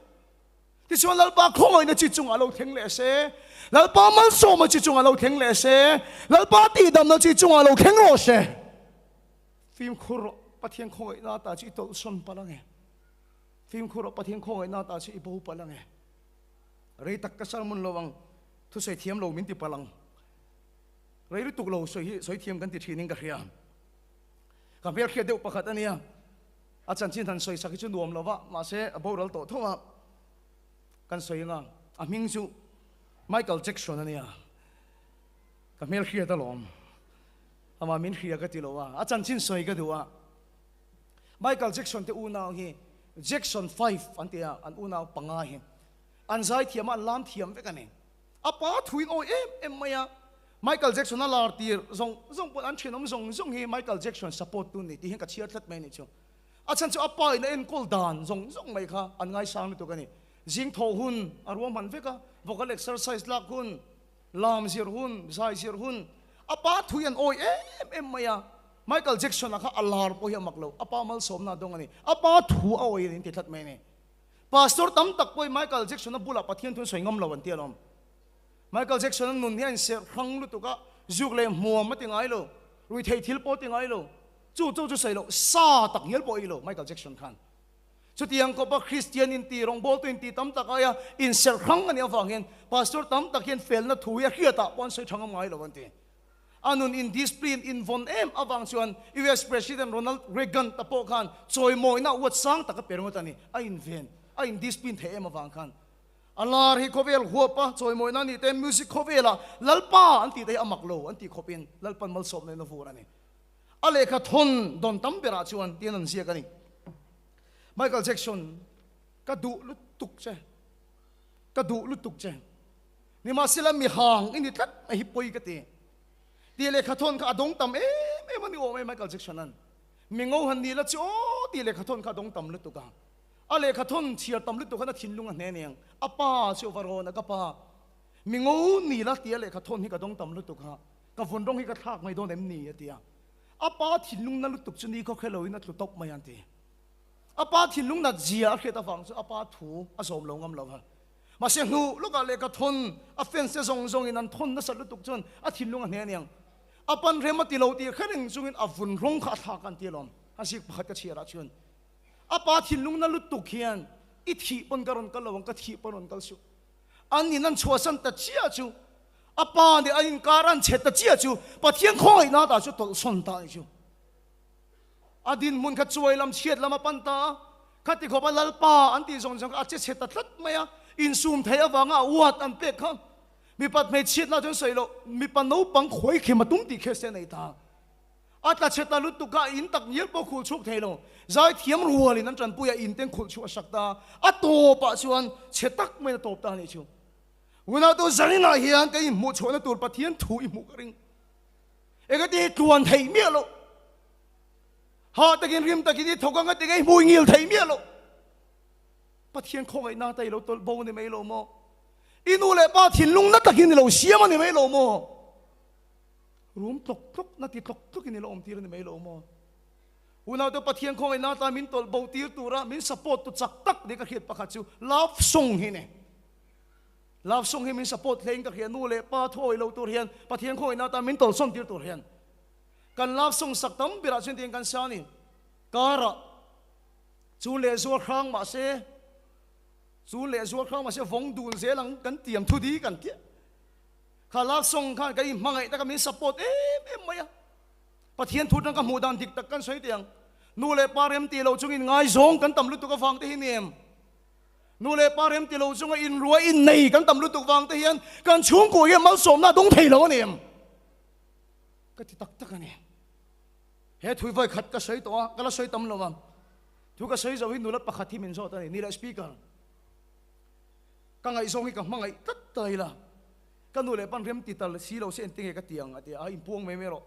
Tichuan Lalpa khawngaihna chi chungah lo thleng leh se, Lalpa malsawmna chi chungah lo thleng leh se, Lalpa tihdamna chi chungah lo thleng rawh se. Fimkhur rawh, Pathian khawngaihna ata chu i tawlhsawn palh ange. Fimkhur rawh, Pathian khawngaihna ata chu i bo palh ange. Rei tak ka sermon lo ang, thusawi thiam lo min ti palh ang. Rei lutuk lo sawi hi sawi thiam kan ti thinin ka hria. Ka hmelhriat deuh pakhat a nia. A chanchin han sawi sak hi chu nuam lo va, mahse a boral tawh tho a, kan sawi anga a hming chu Michael Jackson a nia, ka hmelhriat alawm, amah min hria ka ti lo a, a chanchin sawi ka duh a, Michael Jackson te unau hi Jackson 5 an ti a, an unau panga hi an zaithiam a, an lam thiam vek a ni. A pa thuin awi em em mai a, Michael Jackson a lar tir zawng zawng pawh an thenawm zawng zawng hi Michael Jackson support tu ni tih hian ka chhiar tlat mai a nih chu. A chhan chu a pa in a enkawl dan zawng zawng mai kha an ngaisang lutuk a ni. Zing thawh hun a ruahman vek a, vocal exercise lak hun, lam zir hun, zai zir hun, a pa thui an awi em em mai a. Michael Jackson a kha a lar pawh hi a mak lo, a pa malsawmna a dawng a ni. A pa thu a awi a ni an ti tlat mai a ni. Pastor tam tak pawhin Michael Jackson-a bulah Pathian thu an sawi ngam lo an ti alawm. Michael Jackson-a nun hi a inserh hrang lutuk a, zuk leh hmuam a ti ngai lo, ruithei thil pawh a ti ngai lo, chu chu chu sawi loh, sa tak ngial pawh a ei lo Michael Jackson khan. Chutiang kawpa Kristian inti, rawngbawltu inti tam tak aia inserh hrang a nih avangin Pastor tam tak hian felna thu hi a hriatah pawh an sawi tha ngam ngai lo an ti. A nun in discipline in vawn em avang chuan US President Ronald Reagan ta pawh khan chawimawina uat sang tak a pe ringawt a ni. A inven, a in discipline theih em avang khan. A lar hi khawvel huap a chawimawina a nih te music khawvelah Lalpa an tih te hi a mak lo an tih khawpin Lalpan malsawmna in a vur a ni. A lehkha thawn dawn tam berah chuan tiin an ziak a ni. Michael Jackson, ka duh lutuk che, ka duh lutuk che. Nimahsela mi hang i ni tlat mai hi pawi ka ti. Tih lehkha thawn kha a dawng tam em em a ni awm e Michael Jackson an. Mi ngo han ni la chu aw tih lehkha thawn kha a dawng tam lutuk a. A lehkha thawn chhiar tam lutuk khan a thinlung a hne aniang. A pa chu a va rawn a ka pa. Mi ngo ni la tia lehkha thawn hi ka dawng tam lutuk a. Ka vun rawng hi ka thlak mai dawn em ni a ti a. A pa thinlung na lutuk chu ni khawkhe loin a tlu tawp mai an ti. A pa thinlung nat zia a hriat avang chu a pa thu a zawm lo ngam lo va. Mahse hnu lawkah lehkha thawn a fans te zawng zawngin an thawn nasat lutuk chuan a thinlung a hne aniang. A pan rem a ti lo tih kher eng chungin a vun rawng kha a thlak a an ti alawm. A zik pakhat ka chhiarah chuan a pa thinlung na lutuk hian i thih pawn ka rawn kal lo ang, ka thih pawn rawn kal suh. An in an chhuahsan ta chiah chu a pa nih an inkar an chhe ta chiah chu Pathian khawngaihna tah chu tawlhsawn ta a ni chu. A dinhmun kha chuai lam chhiat lam a pan ta a, khati khawp a Lalpa an tih zawng zawng kha a che chhe ta tlat mai a, insum theih avanga a uat an pek kha mipat hmeichhiatna chuan sawi loh, mipa naupang khawi khem a tum tih khe se a nei ta. A tla chhe ta lutuk kha a in tak ngial pawh khulh chhuk thei lo, zaithiam rualin an tanpui a, in ten khulh chhuah a sak ta a, a tawpah chuan chhe tak maiin a tawp ta a nih chu. Unautu zaninah hian ka inhmuh chhuahna tur Pathian thu i hmuh ka ring. Engati tluan theih miah loh. Hah takin rim takin i thawk anga tinge i hmui ngil theih miah loh. Pathian khawngaihna ta i lo tawlh bo a ni mai lo maw? I nu leh pa thinlung na takin i lo siam a ni mai lo maw? Rum tlawk tlawk na ti tlawk tlawkin i lo awm tir a ni mai lo maw? Unaute Pathian khawngaihna ta min tawlh bo tir tura min support tu chak tak ni ka hriat pakhat chu love song hi ni. Love song hi min support hle in ka hria nu leh pa thu awih lo tur hian Pathian khawngaihna atan min tawlsawn tir tur hian kan love song sak tam berah chuan tiang kan sa a ni. Karah chu leh zual hrang mah se chu leh zual hrang mah se vawng dun zel ang kan tiam thu di kan tia kha love song khan kan inhmangaih taka min support em em mai a. Pathian thu atang ka hmuh dan dik tak kan sawi teh ang. Nu leh pa rem tih loh chungin ngaizawng kan tam lutuk avang te hi ni em? Nu leh pa rem ti lo chunga inrua innei kan tam lutuk vang te hian kan chhungkua hian malsawmna a dawng thei lo a ni em? Ka ti tak tak a ni. He thui vawi khat ka sawi tawh a, ka la sawi tam lo a. Thu ka sawi zo hi nula pakhat hi min zawt a ni, ni leh speaker. Ka ngaihzawng hi ka hmangaih tlat ta ila, ka nu leh pan rem ti tal si lo se engtin nge ka ti ang a ti a, a inpuang mai mai rawh,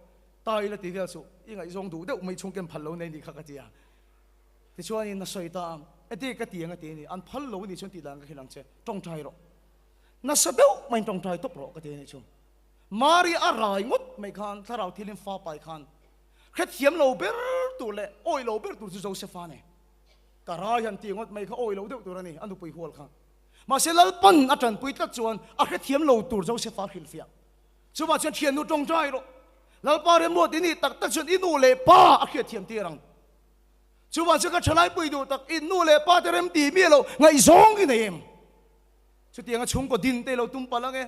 ta ila ti vel suh, i ngaihzawng duh deuh mai chhung ken phal lo nei ni kha ka ti a. Tichuanin a sawi ta a, engtin nge ka ti ang a ti a ni, an phal lo a nih chuan tih dan ka hrilh ang che, tawngtai rawh. Nasa deuh maiin tawngtai tawp rawh ka ti a nih chu. Mari a rai ngawt mai khan thlarau thilin fa pai khan hrethiam lo ber tur leh awi lo ber tur chu Josefa a ni. Ka rai han ti ngawt mai kha awi lo deuh tur a ni, a nupui hual kha. Mahse Lalpan a tanpui tlat chuan a hrethiam lo tur Josefa a hrilhfiah. Chuvah chuan thiannu tawngtai rawh. Lalpa remruat i nih tak tak chuan i nu leh pa a hriatthiam tir ang. Chuvah chuan ka thalaipui duh tak i nu leh pa te remti miah lo ngaihzawng i nei em? Chutianga chhungkaw din te i lo tum palh ang e.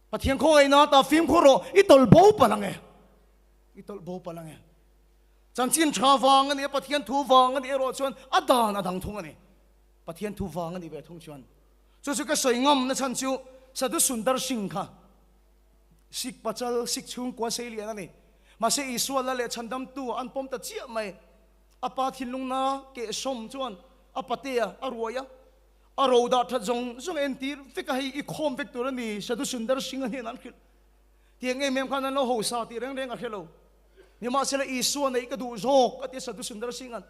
Pathian khawngaihna ta fimkhur rawh, i tawlh bo palh ang e. I tawlh bo palh ang e. Chanchin tha vang a ni a, Pathian thu vang a nih erawh chuan a dan a dang thung a ni. Pathian thu vang a nih ve thung chuan. Chu chu ka sawi ngam na chhan chu Sadhu Sundar Singh kha Sikh pachal, Sikh chhungkua sei lian a ni. Mahse Isua la leh chhandamtu an pawm ta chiah mai. A pa thinlungna kehsawm chuan a patea a ruai a. A ro dah that zawng zawng entir vek a, hei i khawm vek tur a ni, Sadhu Sundar Singh a hnenah an hrilh. Tiang em em khan an lo hausa tih reng reng a hre lo. Nimahsela Isua neih ka duh zawk a ti a Sadhu Sundar Singh an.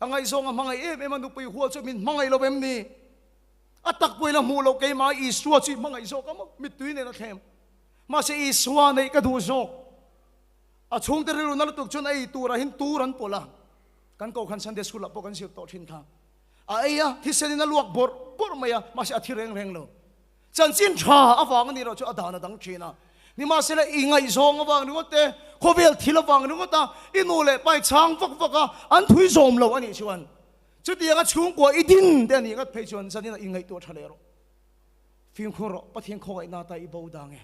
A ngaihzawng a hmangaih em em a, nupui hual chu min hmangaih lo em ni? A tak pawhin a hmuh loh keimah Isua chu i hmangaih zawk a maw? Mittui nen a thlem. Mahse Isua neih ka duh zawk. A chhungte rilru na lutuk chuan a ei turah hin tur an pawlh a, kan Kohhran Sunday School ah pawh kan zir tawh thin kha. A ei a, thisen in a luak bawrh bawrh mai a, mahse a thi reng reng lo. Chanchin tha avang a nih erawh chu a dan a dang thin a. Nimahsela i ngaihzawng avang ringawt te, khawvel thil avang ringawt a, i nu leh pa i chhang vak vak a, an thui zawm lo a nih chuan chutianga chhungkua i din te a nih ngat phei chuan zanin ah i ngaihtuah tha leh rawh. Fimkhur rawh, Pathian khawngaihna ta i bo dang e.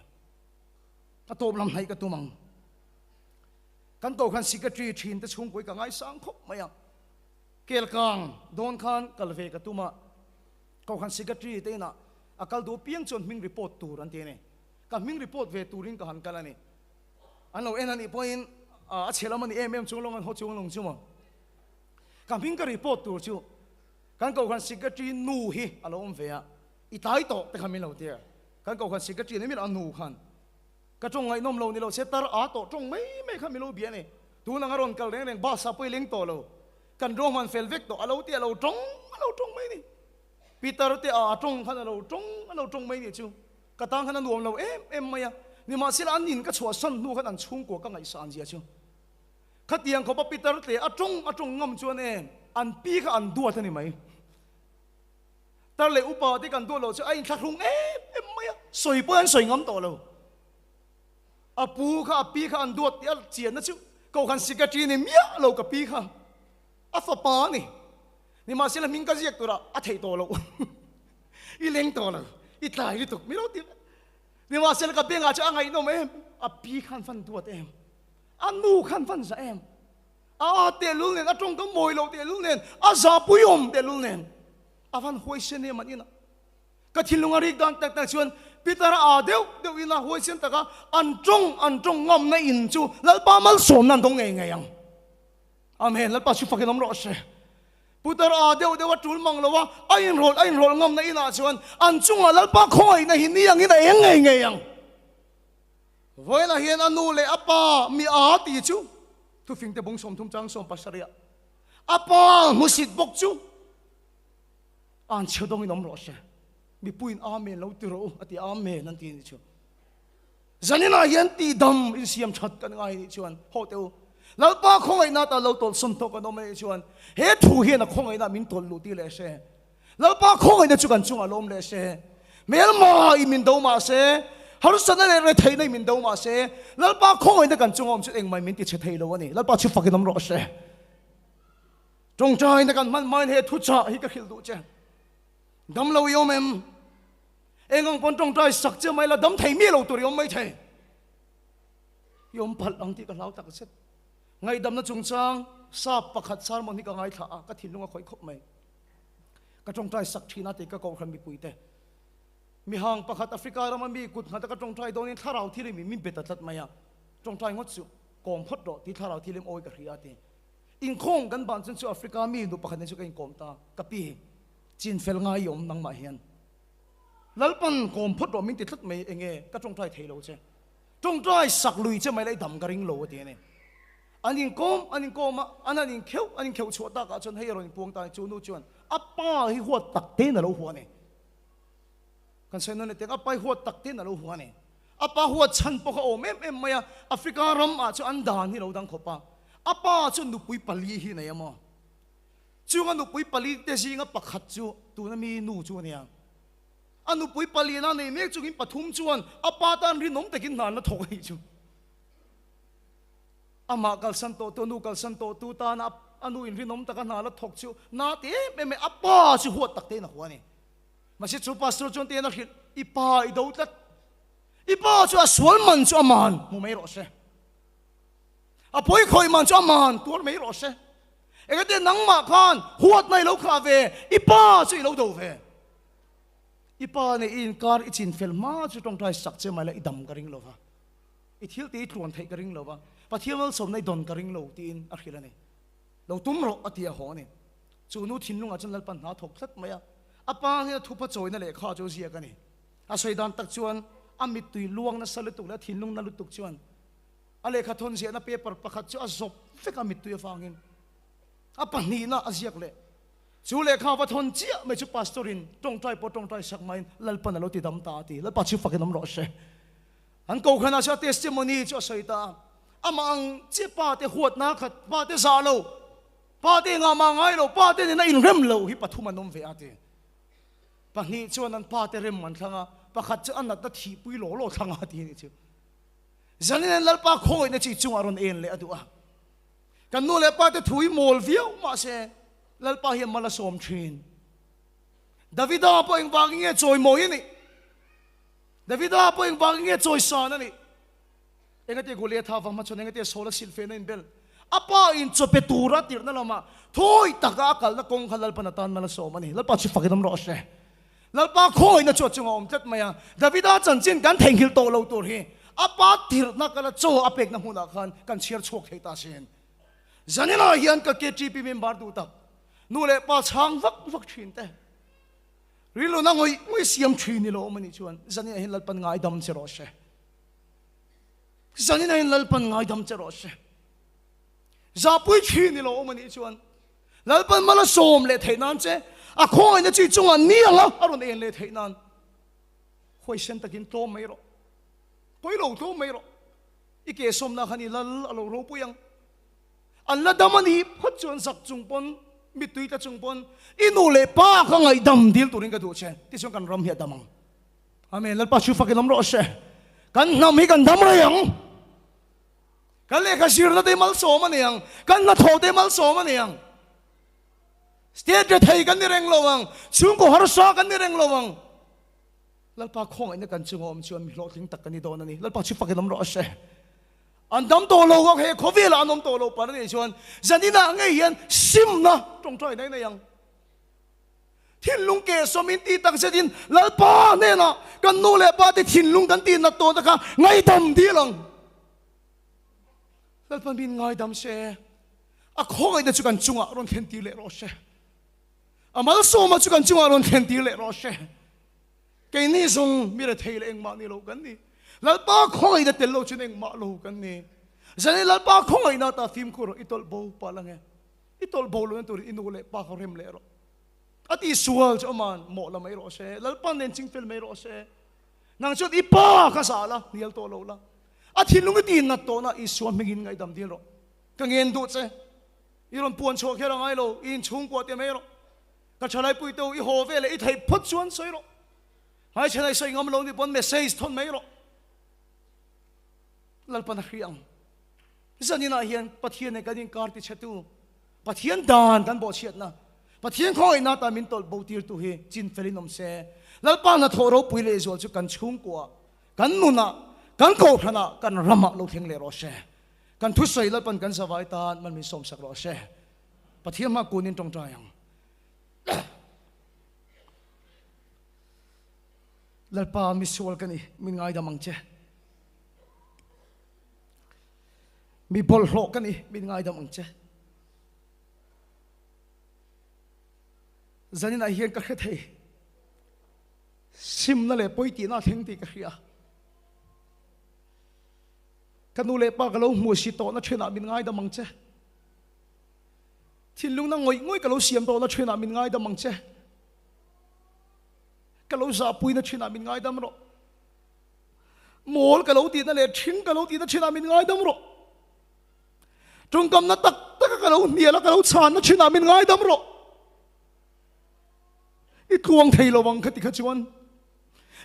Ka tawp lam hnaih ka tum ang. Kan Kohhran Secretary thin te chhungkua hi ka ngaisang khawp mai a. Kelkang dawn khan kal ve ka tum a, Kohhran Secretary te inah a kal duh piang chuan hming report tur an ti a ni. Ka hming report ve turin ka han kal a ni. An lo en a nih pawhin a chhe lam a ni em em chung lawng an haw chung lawng chu maw. Ka hming ka report tur chu kan Kohhran Secretary nu hi a lo awm ve a, i tlai tawh te kha min lo ti a. Kan Kohhran Secretary ni milah a nu khan Ka tawng ngaihnawm lo ni lo se tar a tawh tawng mai mai kha milo bia ni. Tun anga rawn kal reng reng bus ah pawh i leng tawh lo. Kan ruahman fel vek tawh a lo ti a lo tawng a lo tawng mai ni. Peter te a tawng khan a lo tawng a lo tawng mai ni chu. Ka tang khan a nuam lo em em mai a. Nimahsela an in ka chhuahsan hnu khan an chhungkua ka ngaihsan zia chu. Khatiang khawpa Peter te a tawng a tawng ngam chuan e an pi kha an duat a ni mai. Tar leh upa te kan duat loh chu a inthlahrung em em mai a, sawi pawh an sawi ngam tawh lo. A pu kha a pi kha an duat tih a chianna chu Kohhran Secretary ni miah lo ka pi kha a fapa a ni. Nimahsela hming ka ziak turah a theih tawh loh. I leng tawh lo, i tlai lutuk mi lo ti vek. Nimahsela ka bengah chu a ngaihnawm em, a pi khan van duat em, a nu khan van za em. A tehlul nen, a tawngkam mawi loh tehlul nen, a zahpuiawm tehlul nen a van huaisen em an inah. Ka thinlung a rik dan tak tak chuan Peter a aa deuh deuh ina huaisen taka an tawng an tawng ngamna in chu Lalpa malsawmna an dawng ngei ngei ang. Amen. Lalpa chu fakin awm rawh se. Peter a aa deuh deuh a tul mang lo a, a inrawlh a inrawlh ngamna inah chuan an chungah Lalpa khawngaihna hi ni angin a eng ngei ngei ang. Vawiinah hian a nu leh a pa mi aa ti chu Thufingte bung 30 chang 17 a pa hmusit bawk chu an chhe dawngin awm rawh se. Mipuiin Amen lo ti rawh u a ti a, Amen an ti a nih chu. Zaninah hian tihdam insiam that kan ngai nih chuan haw teh u. Lalpa khawngaihna atan lo tawlhsawn tawh kan awm a nih chuan he thu hian a khawngaihna min tawlh luh tir leh se. Lalpa khawngaihna chu kan chungah lawm leh se. Hmelma i min do mah se, harsatna leh retheihna i min do mah se, Lalpa khawngaihna kan chunga awm chu engmah min ti chhe thei lo a ni. Lalpa chu fakin awm rawh se. Tawngtaina kan hman hmain he thuchah hi ka hrilh duh che. Dam lo i awm em? Eng ang pawn tawngtai sak che mai la dam thei miah lo tur i awm mai thei. I awm palh ang tih ka hlau tak zet. Ngaihdamna chungchang sap pakhat sermon hi ka ngaithla a, ka thinlung a khawih khawp mai. Ka tawngtai sak thin a tih ka kohhran mipuite. Mihang pakhat Africa rama mi kut nghata ka tawngtai dawnin thlarau thil in min be ta tlat mai a, tawngtai ngawt suh. Kawm phawt rawh tih thlarau thil em awi ka hria a ti. Inkhawm kan ban chuan chu Africa mi nu pakhat nen chu ka inkawm ta, ka pi chin fel ngai i awm nangmah hian Lalpan kawm phawt rawh min ti tlat mai enge ka tawngtai thei lo che, tawngtai sak lui che mai la i dam ka ring lo a ti a ni. An inkawm an inkawm a, an han inkheuh an inkheuh chhuah takah chuan hei a rawn inpuang ta a ni, chu nu chuan a pa hi huat tak tein a lo hua a ni. Kan sawi nawn leh teh ang, a pa hi huat tak tein a lo hua a ni. A pa huat chhan pawh kha awm em em mai a, Africa ram ah chuan an dan hi lo dang khawp a, a pa chu nupui pali hi nei a maw? Chung a nupui pali te zinga pakhat chu tuna mi nu chu a nia. A nupui palina nei mek chungin pathum chuan a pa tan rinawm takin hna an la thawk a nih chu. Amah kalsan tawh tu, a nu kalsan tawh tu tana a nu in rinawm taka hna la thawk chu na ti em em mai, a pa chu huat tak tein a hua a ni. Mahse chu pastor chuan tihian a hrilh, I pa i do tlat. I pa chu a sual man chu a man hmu mai rawh se. A pawi khawih man chu a man tuar mai rawh se. Engati nangmah khan huatna i lo khah ve, i pa chu i lo do ve. I pa nen i inkar i chin fel hma chu tawngtai sak che mai la i dam ka ring lo va. I thil tih i tluan theih ka ring lo va, Pathian malsawmna i dawn ka ring lo tiin a hrilh a ni. Lo tum rawh a ti a haw a ni. Chu nu thinlungah chuan Lalpan hna thawk tlat mai a, a pa hian a thupa chawina lehkha chu ziak a ni. A sawi dan tak chuan a mittui luang nasa lutuk leh a thinlung na lutuk chuan a lehkha thawn ziahna paper pakhat chu a zawp vek a mittui avangin a pahnihna a ziak leh. Chu lehkha va thawn chiah mai chu pastor in tawngtai pawh tawngtai sak maiin Lalpan a lo ti dam ta a ti. Lalpa chu fakin awm rawh se. An kohhranah chuan a testimony chu a sawi ta a, amah ang chiah pa te huatna khat, pa te zah lo, pa te engah mah ngai lo, pa te nena inrem lo hi pathum an awm ve a ti. Pahnih chuan an pa te rem an thlang a, pakhat chu a natna thihpui law law thlang a ti a nih chu. Zanin an Lalpa khawihna chi chungah rawn en leh a duh a. Kan nu leh pa te thu hi mawl viau mahse Lalpa hian mal a sawm thin. Davida pawh engvangin nge chawimawi a nih? Davida pawh engvangin nge chawisan a nih? Engati Goliatha vang hma chuan engati Saula silhfehna inbel? A pa in chaw pe tura tirhna lamah thawi taka a kalna kawng kha Lalpan atan mal a sawm a ni. Lalpa chu fakin awm rawh se. Lalpa khawihna chu a chungah awm tlat mai a. Davida chanchin kan theihnghilh tawh lo tur hi a pa tirhna kala chaw a pekna hmunah khan kan chhiar chhuak thei ta sin. Zaninah hian ka KTP member duh tak nu leh pa chhang vak vak thin te. Rilruna ngawih ngawih siam thin ni lo awm a nih chuan zanin ah hian Lalpan ngaidam che rawh se. Zanin ah hian Lalpan ngaidam che rawh se. Zahpui thin ni lo awm a nih chuan Lalpan mal a sawm leh theih nan che a khawngaihna chi chungah ni anga a rawn en leh theih nan huaisen takin tlawm mai rawh. Pawi lo tlawm mai rawh. I ke sawmna khan i lal a lo ropui ang. An la dam a nih phawt chuan zak chung pawn, mittui tla chung pawn i nu leh pa kha ngaihdam dil turin ka duh che, tichuan kan ram hi a dam ang. Amen. Lalpa chu fakin awm rawh se. Kan hnam hi kan dam rei ang. Kan lehkha zirna te malsawm a ni ang. Kan hnathawh te malsawm a ni ang. State rethei kan ni reng lo ang. Chhungkaw harsa kan ni reng lo ang. Lalpa khawngaihna kan chunga awm chuan mi hlawhtling tak kan ni dawn a ni. Lalpa chu fakin awm rawh se. An dam tawh lo ang, he khawvelah an awm tawh lo par a nih chuan zaninah ngei hian simna tawngtai nai nei ang. Thinlung keh sawmin tih tak zetin Lalpa hnenah kan nu leh pa te thinlung kan tih nat tawhna kha ngaidam dil ang. Lalpa min ngaidam se, a khawngaihna chu kan chungah rawn thlen tir leh rawh se. A malsawma chu kan chungah rawn thlen tir leh rawh se. Keini zawng mi rethei leh engmah ni lo kan ni. Lalpa khawngaihna tel lo chuan engmah lo kan ni. Zani Lalpa khawngaihna ta fimkhur rawh, i tawlh bo pah lang e. I tawlh bo lohna turin i nu leh pa kha rem leh rawh. A ti sual chu aman mawh la mai rawh se. Lalpa nen ching fel mai rawh se. Nang chuan i pa kha zah la, hnial tawh lo la. A thinlung i ti nat tawhna Isua hmingin ngaihdam dil rawh. Ka ngen duh che. I rawn puan chhuah kher a ngai lo, i inchhungkua te mai rawh. Ka thalaipui te u, i haw ve leh i theih phawt chuan sawi rawh. Hmaichhan a i sawi ngam lo ni pawn message thawn mai rawh. Lalpan a hria ang. Zaninah hian Pathian nen kan inkar ti chhetu, Pathian dan kan bawhchhiatna, Pathian khawngaihna atan min tawlh bo tirtu hi chin felin awm se. Lalpa hnathawh ropui lehzual chu kan chhungkuaah, kan nunah, kan kohhranah, kan ramah lo thleng leh rawh se. Kan thusawi Lalpan kan zavai tan man min sawmsak rawh se. Pathian hma kunin tawngtai ang. Lalpa misual ka ni, min ngaidam ang che. Mi bawlhhlawh ka ni, min ngaidam ang che. Zaninah hian ka hre thei. Simna leh pawi tihna a thleng tih ka hria. Ka nu leh pa ka lo hmuh si tawhna thenah min ngaidam ang che. Thinlungna ngawih ngawih ka lo siam tawhna thenah min ngaidam ang che. Ka lo zahpuina thinah min ngaidam rawh. Mawl ka lo tihna leh ṭhing ka lo tihna ṭhinah min ngaidam rawh. Ṭawngkamna tak taka ka lo hnial a, ka lo chhanna ṭhinah min ngaidam rawh. I tluang thei lo vang khati kha chuan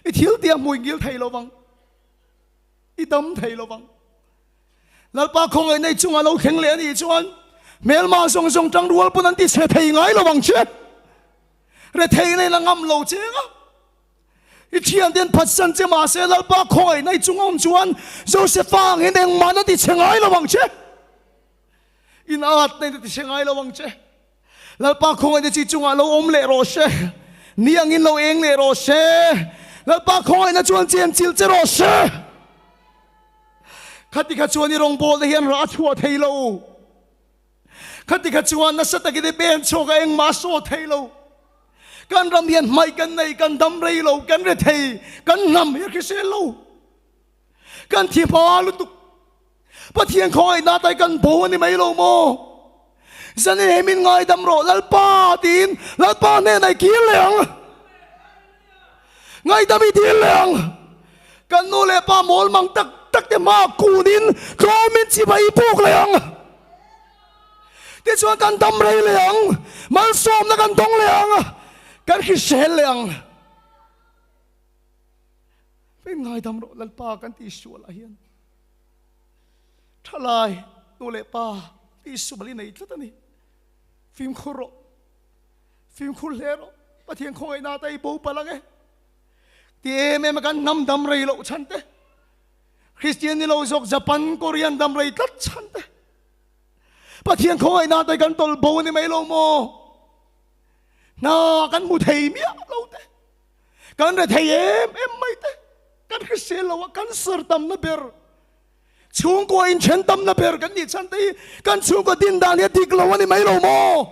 i thil tia hmui ngil thei lo vang, i dam thei lo vang. Lalpa khawngaih nei chungah lo thleng leh a nih chuan hmelma zawng zawng ṭangrual pawn an ti chhe thei ngai lo vang che. Rethei nei la ngam lo cheng a. I thiante an phatsan che mahse Lalpa khawngaihna i chung a awm chuan Josefa ang hian engmah na ti chhe ngai lo ang che. In at na in a ti chhe ngai lo ang che. Lalpa khawngaihna chi chungah lo awm leh rawh se. Ni angin lo eng leh rawh se. Lalpa khawngaihna chuan chen chilh che rawh se. Khati kha chuan i rawngbawlna hian rah a chhuah thei lo. Khati kha chuan nasa takin i pen chhuak a, engmah a saw thei lo. Kan ram hian hmaih kan nei, kan dam rei lo, kan re thei, kan hnam hi a hrisel lo. Kan thi hma lutuk. Pathian khawngaihna tai kan bo a ni mai lo maw? Zan in he min ngaidam rawh Lalpa tiin Lalpa hnenah i kir leh ang. Ngaihdam i dil leh ang. Kan nu leh pa mawl mang tak tak te hmaah kunin tlawmin chibai i puk leh ang. Tichuan kan dam rei leh ang, malsawmna kan dawng leh ang, kan hrisel leh ang. Min ngaidam rawh Lalpa kan tih sualah hian thalai nu leh pa tih sual i nei tlat a ni. Fimkhur rawh. Fimkhur hle rawh, Pathian khawngaihna te i bo palh ang e. Ti em em a kan hnam dam rei loh chhan te, Kristian ni lo zawk Japan, Korean dam rei tlat chhan te, Pathian khawngaihna te kan tawlh bo a ni mai lo maw? Hna kan hmu thei miah lo te, kan re thei em em mai te, kan hrisel lo a, cancer tamna ber, Chhungkua inthen tamna ber kan nih chhan te hi kan chhungkaw din dan hi a dik lo a ni mai lo maw?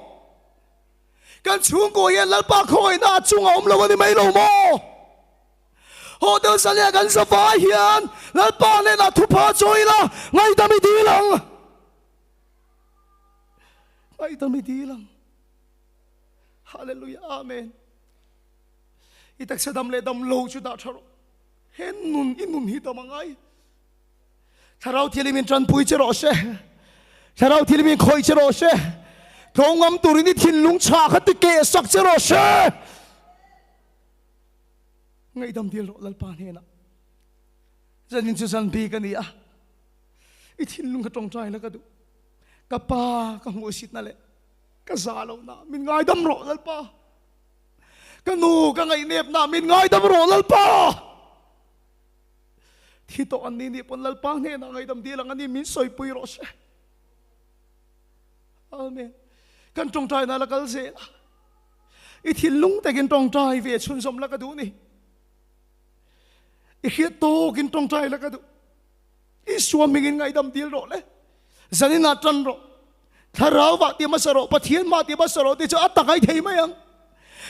Kan chhungkaw hian Lalpa khawngaihna a chung a awm lo a ni mai lo maw? Hotel Salia kan zavai hian Lalpa hnenah thupha chawi ila ngaihdam i dil ang. Ngaihdam i dil ang. Hallelujah Amen. I taksa dam leh dam lo chu dah tha rawh. He nun i nun hi dam a ngai. Thlarau Thianghlim in tanpui che rawh se. Thlarau Thianghlim in khawih che rawh se. Tlawngam turin i thinlung chhah kha ti keh sak che rawh se. Ngaihdam dil rawh Lalpa hnenah. Zanin chu zan bik a ni a. I thinlung kha tawngtai la ka duh. Ka pa ka hmuhsitna leh ka za lohna min ngaidam rawh Lalpa. Ka nu ka ngaihnepna min ngaidam rawh Lalpa. Thi tawh an ni nih pawn Lalpa hnenah ngaidam dil ang a ni min sawipui rawh se. Amen. Kan tawngtaina la kal zel a. I thinlung takin tawngtai ve chhunzawm la ka duh ni. I hriat tawkin tawngtai la ka duh. Isua hmingin ngaihdam dil rawh le. Zaninah tan rawh. Thlarau vah ti hmasa rawh, Pathian mah ti hmasa rawh tih chu a tak ai thei mai ang.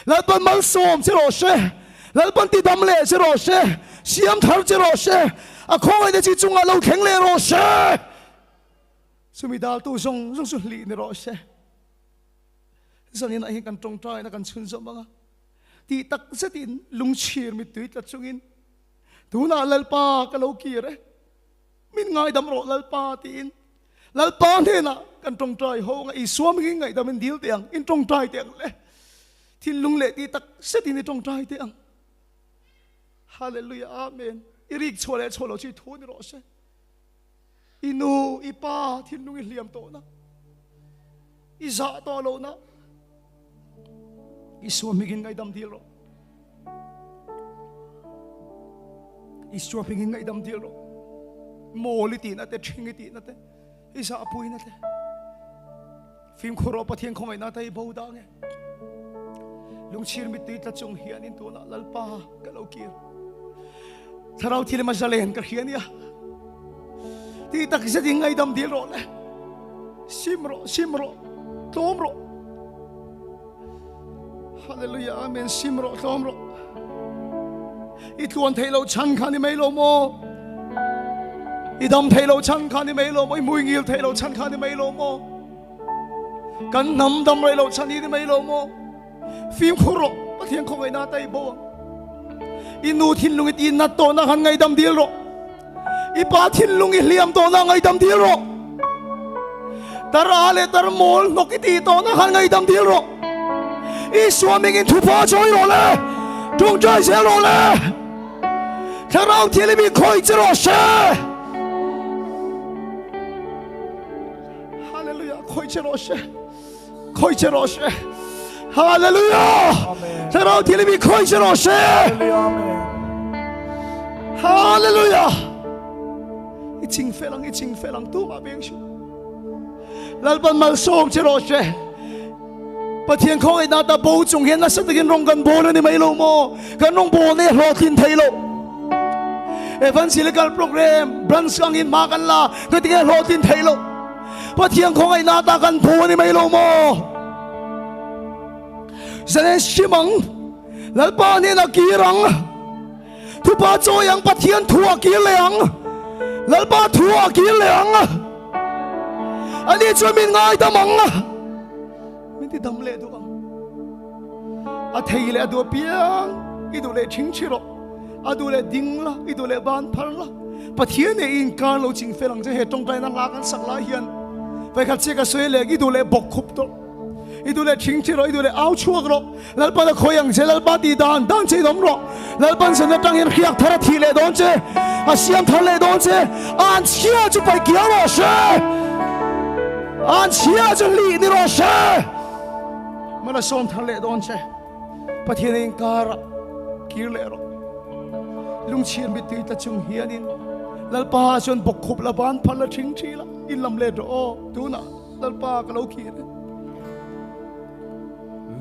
Lalpan malsawm che rawh se, Lalpan tidam leh che rawh se, siam thar che rawh se, a khawngaihna chi chungah lo thleng leh rawh se. Chumi daltu zawng zawng chu hlih ni rawh se. Zaninah hian kan tawngtaina kan chhunzawm ang a, tih tak zetin lungchhir mittui tla chungin tunah Lalpa ka lo kir e. Min ngaidam rawh Lalpa tiin Lalpa hnenah kan tawngtai ho anga Isua mingin ngaihdam in dil teh ang, in tawngtai teh ang le. Thinlung leh tih tak zetin i tawngtai teh ang. Hallelujah Amen. I rik chhuah leh chhuah lo chu i thu ni rawh se. I nu, i pa thinlung i hliam tawh na. I zah tawh lo na. Isua hmingin ngaihdam dil rawh. Isua hmingin ngaihdam dil rawh. Mawl i tihna te, ṭhing i tihna te, i zahpuina te. Fimkhur rawh Pathian khawngaihna te i bo dah nge. Lungchhir mittui tla chung hianin tunah Lalpa ka lo kir. Thlarau thil ema zalen ka hria nia. Tih tak zet in ngaidam dil rawh le. Sim rawh, sim rawh, tlawm rawh. Hallelujah, amen. Sim rawh, tlawm rawh. I tluan theih loh chhan kha ni mai lo maw? I dam theih loh chhan kha ni mai lo maw? I mui ngil theih loh chhan kha ni mai lo maw? Kan hnam dam rei loh chhan hi ni mai lo maw? Fimkhur rawh, Pathian khawngaihna ta i bo ang. I nu thinlung i tinat tawhna khan ngaidam dil rawh. I pa thinlung i hliam tawhna ngaidam dil rawh. Tar a leh tar mawl hnawk i tih tawhna khan ngaidam dil rawh. Isua mingin thupa chawi rawh le, tawngtai zel rawh le. Thlarau thianghlim i khawih che rawh se. Hallelujah, khawih che rawh se. Khawih che rawh se. Hallelujah. Thlarau thianghlim i khawih che rawh se. Hallelujah. I ching fel ang, i ching fel ang tumah beng su. Lalpan malsawm che rawh se. Pathian khawngaihna ta bo chung hian nasa takin rawng kan bawl a ni mai lo maw? Kan rawng bawl nei hlawhtlin thei lo. Evangelical program branch angin hma kan la, ka tinge hlawhtlin thei lo. Pathian khawngaihna ta kan phu a ni mai lo maw? Zalen hrim ang, Lalpa nen a kir ang, thupa chawi ang, Pathian thu a kir leh ang, Lalpa thu a kir leh ang. Ani chuan min ngaidam ang, min ti dam leh duh ang. A thei leh a duh apiang i duh leh thing thi rawh. A duh leh ding la, i duh leh ban phar la. Pathian nen i inkar lo ching fel ang che he tawngtaina hla kan sak lai hian vawikhat chiah ka sawi leh i duh leh bawk khup tawh. I duh leh thing thi rawh, i duh leh au chhuak rawh. Lalpan a khawi ang che, Lalpa tih dan dan che in awm rawh. Lalpan zan atang hian hriak thar a thih leh dawn che, a siam thar leh dawn che. An chhia chu paih kiau rawh se. An chhia chu hlih ni rawh se. Mana sawm thar leh dawn che. Pathian inkara kir leh rawh. Lungchhiar mittui tla chung hianin Lalpa chuan bawkkhup la ban phal la thing thi la in lam let rawh aw tunah Lalpa ka lo kir e.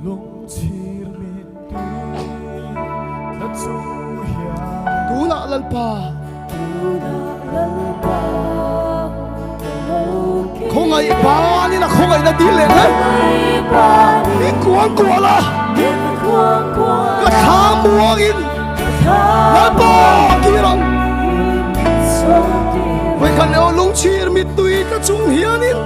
Lungchhir mittui tla chung hian. Tunah Lalpa. Tunah Lalpa ka lo kir. Khawngaih banin a khawngaihna dil leh hle. Min kuang kual a. Ka thla muangin Lalpa kir ang. Vawikhat leh aw lungchhir mittui tla chung hianin.